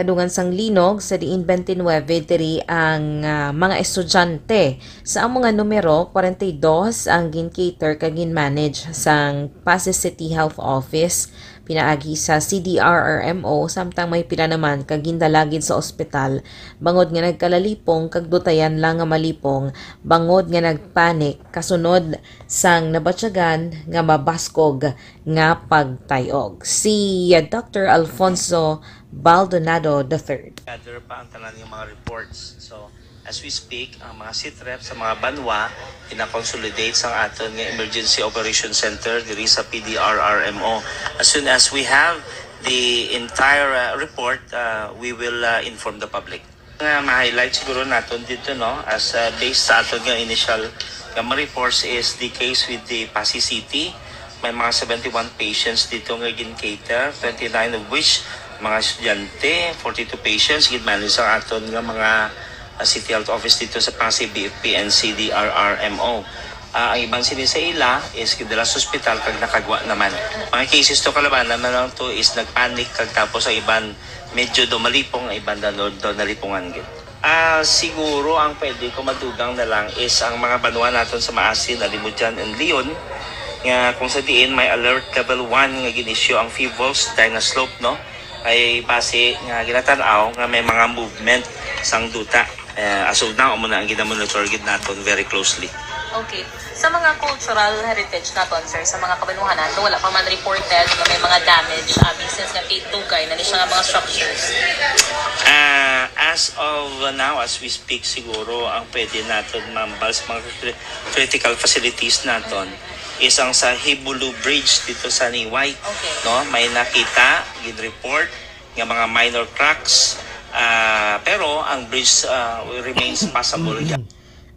Kadungan sang linog sa diin twenty-nine diri ang, ah, mga estudyante. Sa amo nga numero, forty-two ang gin-cater kag gin-manage sang Passi City Health Office pinaagi sa C D R R M O, samtang may pila naman ka gindala gid sa ospital bangod nga nagkalalipong kag dutayan lang nga malipong bangod nga nagpanic kasunod sang nabatyagan nga mabaskog nga pagtay-og. Si Doctor Alfonso Baldonado the third. Gather pa ang tanan nga mga reports. So, as we speak, ang mga sit rep sa mga banwa gina-consolidate sang aton nga Emergency Operation Center diri sa P D R R M O. As soon as we have the entire, uh, report, uh, we will, uh, inform the public. Nga ma-highlight siguro naton dito, no, as, uh, based sa aton nga initial nga mga reports is the case with the Passi City. May mga seventy-one patients dito nga gin-cater, twenty-nine of which mga estudyante, forty-two patients gin-manage sa aton nga mga, uh, City Health Office dito sa Passi, B F P, and C D R R M O. Ah, ang iban sini sa ila is gidala sa ospital kag nakagwa naman. Mga cases to, kalabanan na lang to is nagpanic kag tapos ang iban medyo daw malipong, ang iban daw, daw nalipungan gid. Ah, siguro ang pwede ko madugang na lang is ang mga banwa naton sa Maasin, Alimodian, and Leon, nga kung sa diin may alert level one nga gin-issue ang Fevos, Dyna Slope, no? Ay base nga ginatan-aw nga may mga movement sang duta. Eh, as of now, amo na ang ginamonitor gid naton very closely. Okay. Sa mga cultural heritage naton, sir, sa mga kabanwahanan, wala pa man reported nga may mga damage, abi, since nga ti-, dugay na ni siya nga mga structures. Ah, as of now, as we speak, siguro ang pwede naton mambal sa mga cri-, critical facilities naton is ang sa Hibulu Bridge dito sa Niway. Okay. No, may nakita, gin-report nga mga minor cracks, ah, pero ang bridge, ah, remains passable.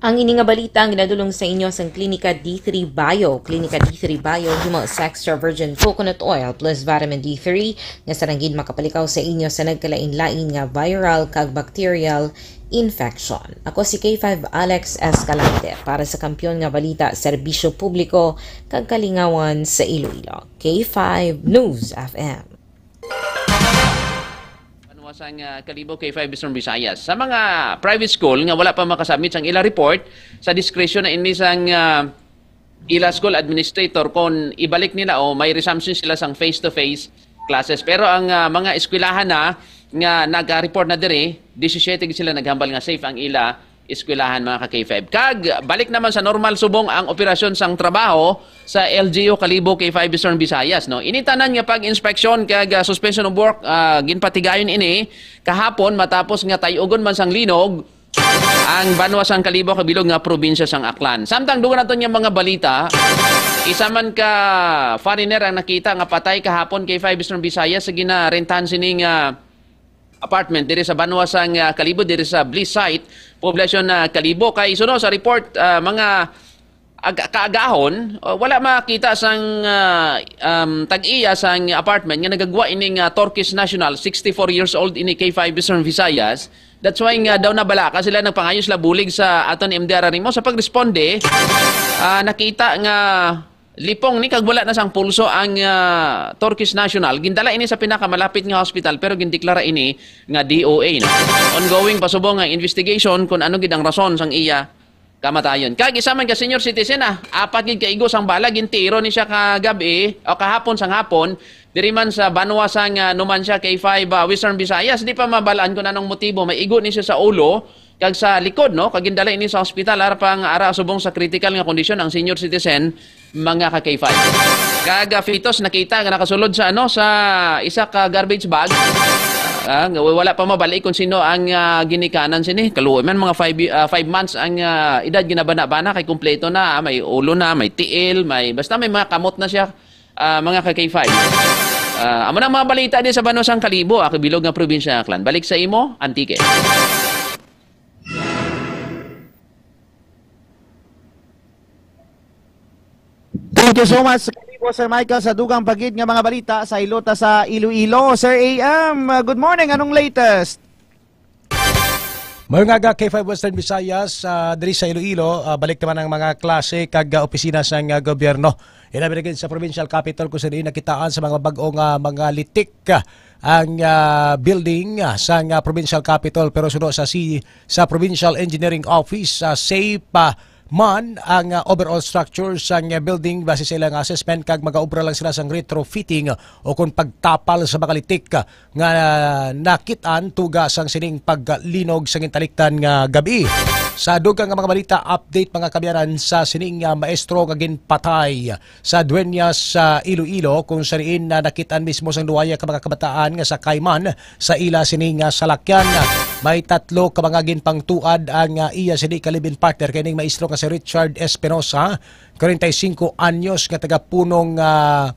Ang ini nga balita ang ginadulong sa inyo sang Klinika D three Bio. Klinika D three Bio himo sa extra virgin coconut oil plus vitamin D three nga sarang gid makapalikaw sa inyo sa nagkalain-lain nga viral kag bacterial infection. Ako si K five Alex Escalante para sa Kampiyon nga Balita, Serbisyo Publiko kag Kalingawan sa Iloilo. K five News F M. Banwa sang, ah, Kalibo, K five Eastern Visayas. Sa mga private school nga wala pa makasubmit sang ila report, sa diskresyon na ini sang, ah, ila school administrator kon ibalik nila o may resumption sila sang face-to-face classes. Pero ang, ah, mga eskwelahan na nga nag-report na diri, disisiete gid sila naghambal nga safe ang ila eskwelahan, mga ka-K five. Kag balik naman sa normal subong ang operasyon sang trabaho sa L G U Kalibo, K five Eastern Visayas, no? Ini tanan nga pag-inspeksyon kag, ah, suspension of work, ah, ginpatigayon ini kahapon matapos nga tay-ugon man sang linog ang banwa sang Kalibo kabilog nga probinsya sang Aklan. Samtang dugang naton nga mga balita, isa man ka foreigner ang nakita nga patay kahapon, K five Eastern Visayas, sa ginarentahan sini nga apartment diri sa banwa sang, ah, Kalibo, diri sa Bliss Site, poblasyon na Kalibo. Kay suno sa report, ah, mga ag-, kaagahon, ah, wala makita sang, ah, um, tag-iya sang apartment nga nagagwa ining, ah, Turkish national, sixty-four years old ini, K five Eastern Visayas. That's why nga daw nabalaka sila, nagpangayo sila bulig sa aton M D R R mo. Sa pagresponde, ah, nakita nga lipong ni kag wala na sang pulso ang, ah, Turkish national. Gindala ini sa pinakamalapit nga hospital pero gindeklara ini nga D O A na. Ongoing pa subong ang investigation kung ano gid ang rason sang iya kamatayon. Kag isa man ka senior citizen, ah, apat gid ka igo sang bala, gintiro ni siya kagab-i o kahapon sang hapon diri man sa banwa sang, ah, Numancia, K five, ah, Western Visayas. Di pa mabalaan kung anong motibo. May igo ni siya sa ulo kag sa likod, no? Kag gindala ini sa ospital, ara pang, ara subong sa critical nga kondisyon ang senior citizen, mga ka-K five. Kag, ah, fetus nakita nga nakasulod sa, ano, sa isa ka garbage bag. Ah, nga wala pa mabali kung sino ang, ah, ginikanan sini. Kaluoy man, mga five, ah, five months ang, ah, edad, ginabana-bana kay kompleto na, ah, may ulo na, may tiil, may, basta may mga kamot na siya, ah, mga ka-K five. Ah, amo na ang mga balita din sa banwa sang Kalibo, ah, kabilog nga probinsya Aklan. Balik sa imo, Antique. Thank you so much, Kalibo, Sir Michael, sa dugang pa gid nga mga balita sa Ilota sa Iloilo. Sir A M, uh, good morning. Anong latest? Maayong aga, K five Western Visayas, ah, diri sa Iloilo, ah, balik naman ang mga klase kag, ah, opisina sang, ah, gobyerno. Ilabi na gid sa provincial capitol kung saan nakitaan sa mga bag-o nga mga litik, ah, ang, ah, building, ah, sang, ah, provincial capitol, pero suno sa si-, sa Provincial Engineering Office, ah, safe, ah, man ang, ah, overall structure sang, ah, building base sa ilang assessment, kag magaobra lang sila sang retrofitting o kon pagtapal sa mga litik, ah, nga nakit-an tuga sang sining paglinog sa gintalikdan nga gabi. Sa dugang nga mga balita, update mga kaabyanan sa sining, ah, maestro nga ginpatay sa Dueñas sa Iloilo, kung sa diin na nakit-an mismo sang duwaya ka mga kabataan nga sakay man sa ila sini nga salakyan. May tatlo ka mga ginpangtuad ang, ah, iya sini ka live-in partner, kay ning maestro nga si Richard Espinosa, kwarenta y singko anyos, nga taga Punong, ah,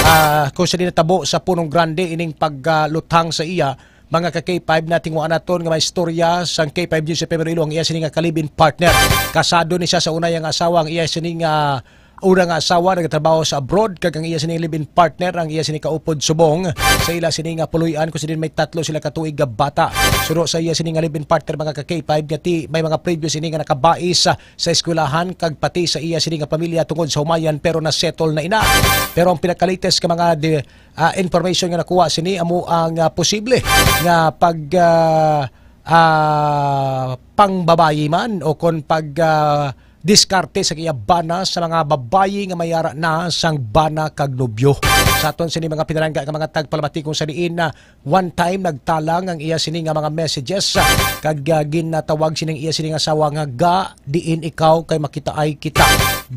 ah, kung sa diin natabo sa Punong Grande ining pagluthang sa iya. Mga ka K five, natinguhaan naton nga may istorya sang K five News F M Iloilo ang iya sini nga ka-live-in partner. Kasado ni siya sa unay nga asawa, ang iya sini nga una nga asawa nagatrabaho sa abroad, kag ang iya sini live-in partner, ang iya sini kaupod subong sa ila sini nga puloy-an, kung sa diin may tatlo sila ka tuig nga bata. Suno sa iya sini nga live-in partner, mga ka K five, nga ti may mga previous ini nga nakabais sa, sa eskwelahan, kag pati sa iya sini nga pamilya tungod sa humayan, pero na-settle na ina. Pero ang pinaka-latest nga mga di-, ah, information nga nakuha sini amo ang, ah, posible nga pag, ah, ah, pangbabayi man o kon pag, ah, diskarte sa iya bana sa mga babayi nga may ara na sang bana kag nobyo. Sa aton sini mga pinalangga nga mga tagpalamati, kung sa diin na one time nagtalang ang iya sini nga mga messages, ah, kag, ah, ginatawag sining iya sini nga asawa nga, "Ga, diin ikaw kay makitaay kita?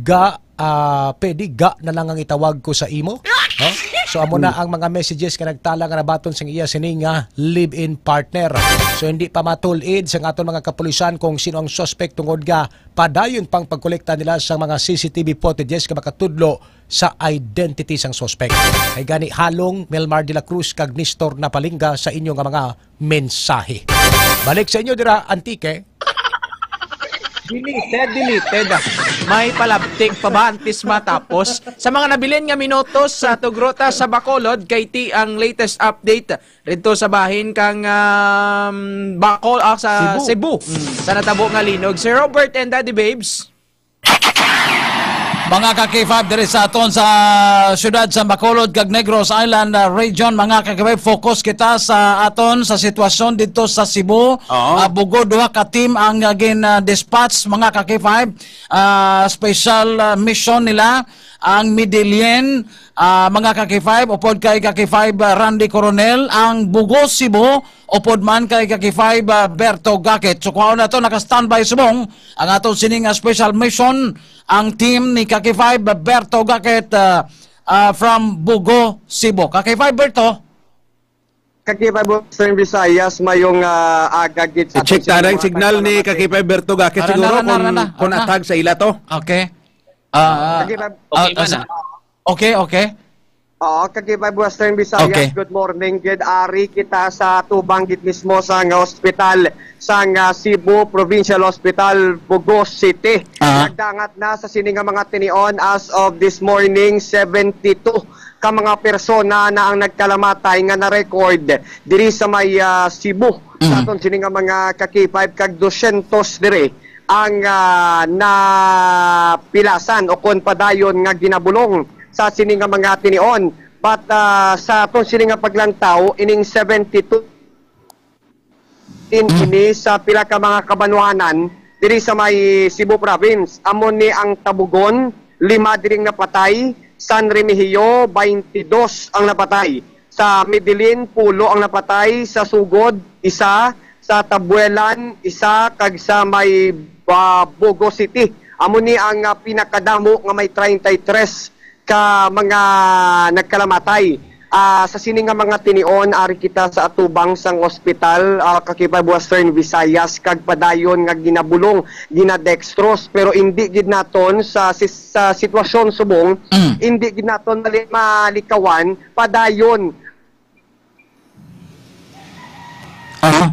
Ga, ah, pwede ga na lang ang itawag ko sa imo?" No? So, amo na ang mga messages nga nagtala nga nabaton sang iya sini nga live-in partner. So, hindi pa matulid sang aton mga kapulisan kung sino ang suspect, tungod nga padayon pang pagkolekta nila sa mga C C T V footages nga makatudlo sa identity sang suspect. Kay gani, halong Melmar de la Cruz kag Nestor Napalinga sa inyo nga mga mensahe. Balik sa inyo dira, Antique. Deleted, deleted. May palabtik pa ba antes matapos? Sa mga nabilin nga minutos, sa Tugrota sa Bacolod, kay ti ang latest update dito sa bahin kang, um, Bacol, ah, sa Cebu. Cebu. Mm. Sa natabo nga linog. Sir Robert and Daddy Babes. Mga ka-K five diri sa aton sa siyudad sa Bacolod kag Negros Island, ah, region, mga ka-K five, focus kita sa aton sa sitwasyon dito sa Cebu. Oo. Ah, bugo duha ka team ang, ah, gin, ah, dispatch, mga ka-K five. Ah, special, ah, mission nila ang Medellin, ah, mga ka-K five, upod kay ka-K five, ah, Randy Coronel, ang Bugo Cebu, upod man kay ka-K five, ah, Berto Gakit. So, kuhaon na to, naka-standby subong ang aton sining, ah, special mission, ang team ni ka-K five, ah, Berto Gakit, ah, ah, from Bugo, Cebu. Ka-K five, Berto? Ka-K five Western Visayas, mayong, ah, aga gid sa aton sining mga tagpalamati. I-check ta ang signal ni ka-K five Berto Gakit siguro kung, kung atag sa ila to. Okay. Ah, ka-K five. Okay, ah, man, sa-, ah. Okay, okay. Oo, ka-K five Western Visayas, okay. Good morning gid. Ari kita sa tubang gid mismo sang hospital, sang, ah, Cebu Provincial Hospital, Bugo City. Aha. Nagdangat na sa sini nga mga tinion as of this morning, seventy-two ka mga persona na ang nagkalamatay nga na-record diri sa may, ah, Cebu. Sa aton sini nga mga ka-K five, kag dosyentos diri ang, ah, napilasan o kon padayon nga ginabulong sa sini nga mga tinion. But, ah, sa aton sini nga paglantaw, ining seventy-two in ini sa pila ka mga kabanwahanan diri sa may Cebu Province. Amo ni ang Tabogon, lima diring napatay, San Remigio, twenty-dos ang napatay. Sa Medellin, pulo ang napatay, sa Sugod, isa, sa Tabuelan, isa, kag sa may, ah, Bugo City. Amo ni ang, ah, pinakadamo nga may treinta y tres ka mga nagkalamatay. Ah, sa sini nga mga tinion, ari kita sa atubang sang ospital, ah, ka-K five Western Visayas, kag padayon nga ginabulong, ginadextrose, pero indi gid naton sa sis-, sa sitwasyon subong, mm, indi gid naton mali-, malikawan, padayon. Aha.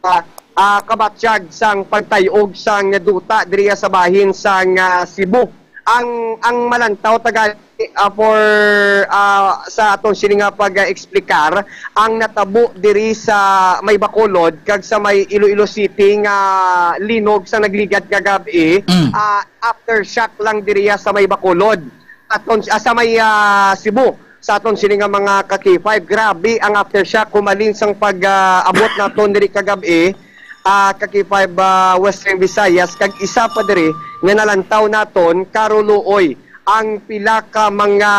Ah, ah, kabatyag sang pagtay-og sang duta diriya sa bahin sang, ah, Cebu. Ang, ang malantaw taga, ah, for, ah, sa aton sini nga pag-explicar ang natabo diri sa may Bacolod kag sa may Iloilo City nga linog sa nagligad nga gab-i, Mm. ah, aftershock lang diriya sa may Bacolod. Aton, ah, sa may, ah, Cebu, sa aton sini nga mga ka-K five, grabe ang aftershock humalin sang pag, ah, abot naton diri kagab-i, ah, ka-K five, ah, Western Visayas, kag isa pa diri nga nalantaw naton, karuluoy ang pila ka mga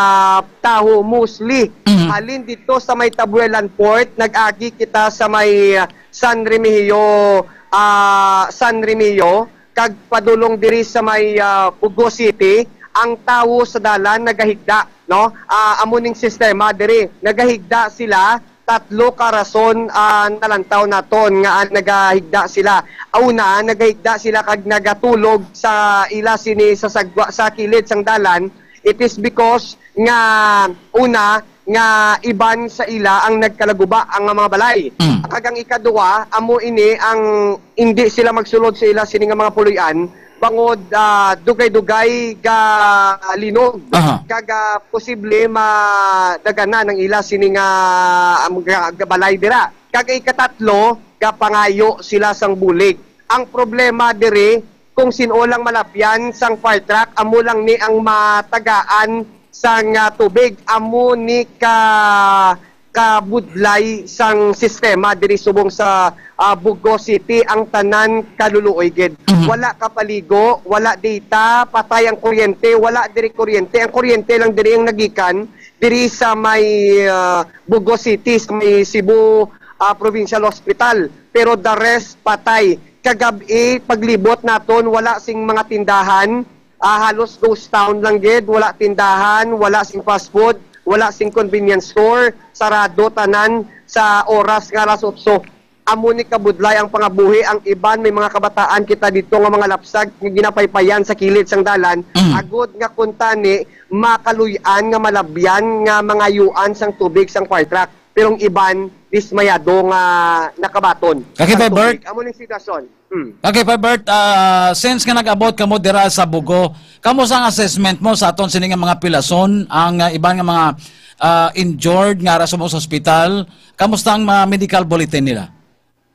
tawo, mostly Mhm. halin dito sa may Tabuelan Port, nag-agi kita sa may, ah, San Remigio, ah, San Remigio, kag padulong diri sa may, ah, Bogo City, ang tawo sa dalan nagahigda, no? Ah, amo ning sistema diri, nagahigda sila, tatlo ka rason, ah, nalantaw naton nga, ah, nagahigda sila. Una, nagahigda sila kag nagatulog sa ila sini sa sagwa, sa kilid sang dalan. It is because nga, una, nga iban sa ila ang nagkalaguba ang mga balay. Mm. Kag ang ikaduha, amo ini ang indi sila magsulod sa ila sini nga mga puloy-an, bangod, ah, dugay-dugay ga linog. Aha. Kag, ah, posible madaganan ang ila sini nga, um, ga-, ga balay dira. Kag ikatatlo, gapangayo sila sang bulig. Ang problema diri, kung sin-o lang malabyan sang fire truck, amo lang ni ang matagaan sang, ah, tubig. Amo ni ka kabudlay sang sistema diri subong sa, ah, Bogo City, ang tanan kaluluoy gid. Mhm. Wala kapaligo, wala data, patay ang kuryente, wala diri kuryente. Ang kuryente lang diri ang nagikan diri sa may, ah, Bogo City, sa may Cebu, ah, Provincial Hospital. Pero the rest, patay. Kagab-i, paglibot naton, wala sing mga tindahan, ah, halos ghost town lang gid, wala tindahan, wala sing fast food, wala sing convenience store, sarado tanan sa oras nga alas otso. Amo ni kabudlay ang pangabuhi, ang iban may mga kabataan kita dito nga mga lapsag nga ginapaypayan sa kilid sang dalan, Mm. agod nga kuntani makaluy-an nga malabyan nga mangayuan sang tubig sang fire truck. Pero ang iban dismayado nga nakabaton Kaki sa Bert? tubig. Amo ning sitwasyon. Hmm. Okay, Pabert, ah, since nga nag-abot kamo dira sa Bugo, kamusta ang assessment mo sa aton sini nga mga pilason, ang, ah, iban nga mga, ah, injured nga ara sa mga ospital? Kamusta ang mga medical bulletin nila?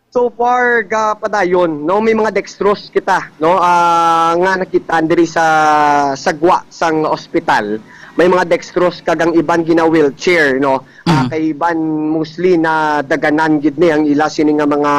So far, ga padayon, no, may mga dextrose kita, no, ah, nga nakita diri sa sagwa sang ospital. May mga dextrose kag ang iban gina-wheelchair, no. Ah, Mm. Kay iban mostly na daganan gid ni ang ila sini nga mga,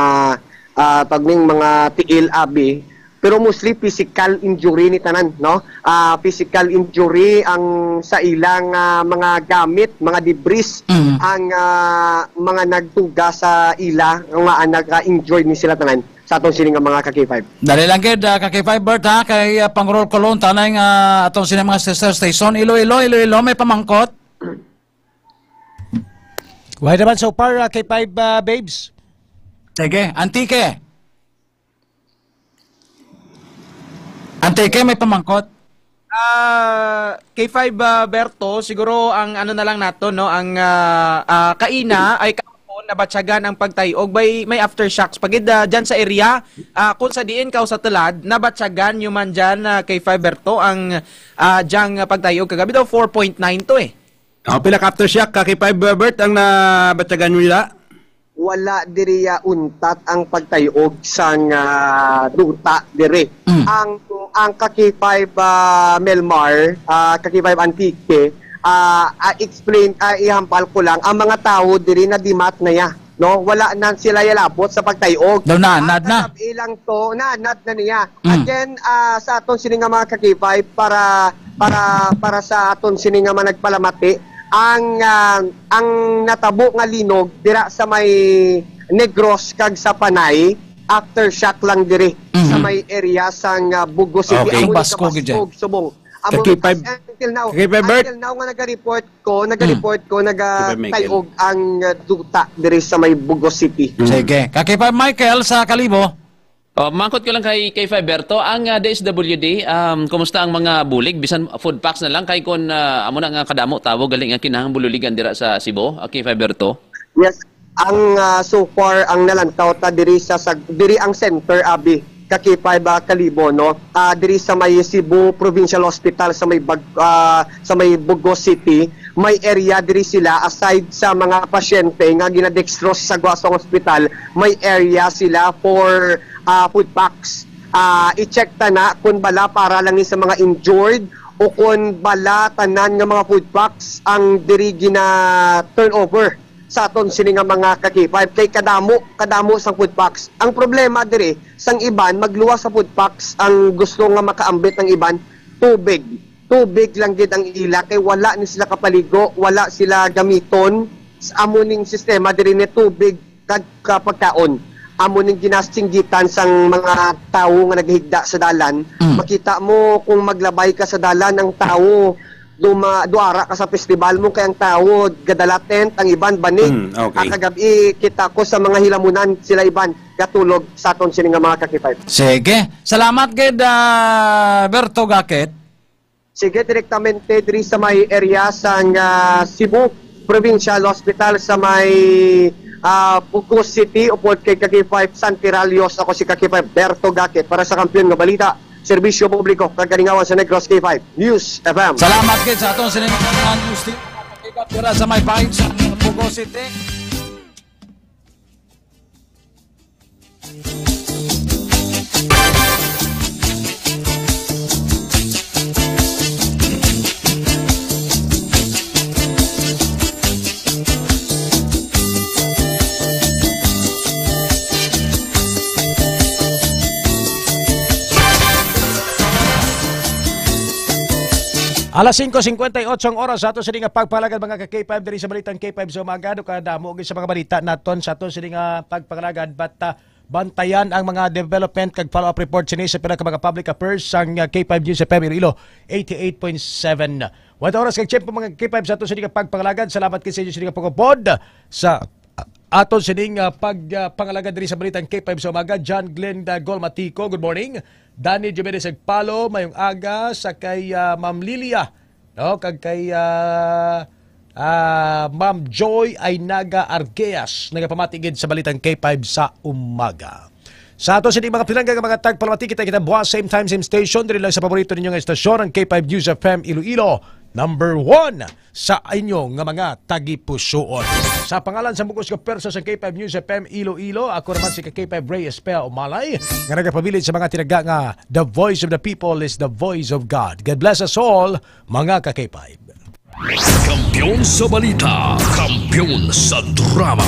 ah, tawag ning mga tiil abi. Pero mostly physical injury ni tanan, no? Ah, physical injury ang sa ilang, ah, mga gamit, mga debris Mm. ang, ah, mga nagtuga sa ila nga, ah, nag-injured ni sila tanan sa aton sini nga mga ka-K five. Dali lang gid, ah, ka-K five Bert, ha, kay, ah, pang-roll call on tanay nga aton sini mga sister station. Iloilo, Iloilo, may pamangkot? Why naman so far, ah, K five, ah, Babes? Sige, Antique. Antique, may pamangkot? Ah, K five, ah, Berto, siguro ang ano na lang nato, no, ang, ah, ah, kaina ay kahapon nabatyagan ang pagtay-og, may, may aftershocks pa gid, ah, dyan sa area, ah, kung sa diin ka sa tulad, nabatyagan nyo man dyan, ah, K five Berto, ang, ah, dyang pagtay-og kagabi daw, four point nine to eh. Oh, pila ka aftershock, ka K five Bert, ang nabatyagan nyo nila? Wala diriya untat ang pagtay-og sang, ah, duta diri. Mm. Ang, ang ka K five, ah, Melmar, ah, ka K five Antique, ah, ah, explain, ah, ihambal ko lang, ang mga tawo diri nadimat na ya, no? Wala na sila yalabot sa pagtay-og. Daw naanad Ang na. kagabi lang to, naanad na niya. Mm. Again, ah, sa aton sini nga mga ka K five, para, para, para sa aton sini nga mga nagpalamati, ang, ah, ang natabo nga linog dira sa may Negros kag sa Panay, aftershock lang diri Mhm. sa may area sang, ah, Bugo City. Okay. Amo ni Kabaskog, Kabaskog, Jen. Subong. Amo Ka K five, ni, until now, Ka K five Bert. until now nga naga-report ko, naga-report ko, K five Michael. nagatay-og ang, ah, duta diri sa may Bugo City. Mm. Sige. Ka K five Michael sa Kalibo. Oh, mangkot ko lang kay, kay Fiberto, ang, ah, D S W D, um, kumusta ang mga bulig? Bisan food packs na lang, kay kun, ah, amo na nga kadamo tawo gali nga kinahang bululigan dira sa Cebu, ah, kay Fiberto? Yes, ang, ah, so far, ang nalantaw ta diri sa, sa, diri ang center, abi, ka K five, ah, Kalibo, no? Ah, diri sa may Cebu Provincial Hospital, sa may Bag-, ah, sa may Bogo City, may area diri sila, aside sa mga pasyente nga ginadextrose sa Guasong Hospital, may area sila for, ah, food packs. Ah, i-check ta na kung bala para lang ni sa mga injured o kung bala tanan nga mga food packs ang diri gina-turnover sa aton sini nga mga ka-K five. Kay kadamo, kadamo sang food packs. Ang problema diri, sang iban, magluwas sa food packs, ang gusto nga makaambit ng iban, tubig. Tubig lang gid ang ila, kay wala ni sila kapaligo, wala sila gamiton. S-, amo ning sistema diri ni tubig kag kapagkaon. Amo ning ginasinggitan sang mga tawo nga naghigda sa dalan. Mm. Makita mo kung maglabay ka sa dalan, ang tawo duma-, duara ka sa festival mo, kay ang tawo gadala tent, ang iban banig. Mm, okay. Ah, kagabi, kita ko sa mga hilamunan, sila iban gatulog sa aton sini nga mga ka-K five. Sige. Salamat gid, ah, Berto Gakit. Sige, direktamente diri sa may area sang, ah, Cebu Provincial Hospital sa may, ah, Bugos City, upod kay ka-K five Santiralios. Ako si ka-K five Berto Gakit para sa Kampiyon nga Balita, Serbisyo Publiko, kag Kalingawan sa Negros, K five News F M. Salamat gid sa aton sining news team. Pick up dira sa may five sa Bugos City. Alas singko singkwenta y otso ang oras sa ato sini nga pagpalagad, mga ka-K five, diri sa Balitang K five sa umaga. Do kadamo gid sa mga balita naton sa ato sini nga pagpalagad, but, ah, bantayan ang mga development kag follow-up report sini sa pila ka mga public affairs sang, ah, K five News F M Iloilo, eighty-eight point seven. What oras kag tiyempo, mga K five, sa ato sini nga pagpalagad? Salamat kay sa inyo sini nga pagupod sa aton sining, ah, pag, ah, pangalagad diri sa Balitang K five sa umaga. John Glenn, ah, Golmatico, good morning. Danny Jimenez Agpalo, mayong aga. Sa kay, ah, Ma'am Lilia, no? Kag kay, ah, ah, Ma'am Joy Ainaga Argueas, nagapamati gid sa Balitang K five sa umaga. Sa ato sini mga pinangga nga mga tagpalamati, kita kita buwas, same time, same station, diri lang sa paborito ninyo nga estasyon, ang K five News F M Iloilo, number one sa inyo nga mga tagipusuon. Sa pangalan sa bug-os nga pwersa sa K five News F M Iloilo, ako naman si ka K five Ray Espea Umalay, nga nagapabilin sa mga tinaga nga The Voice of the People is the Voice of God. God bless us all, mga ka K five. Kampiyon sa balita, kampiyon sa drama.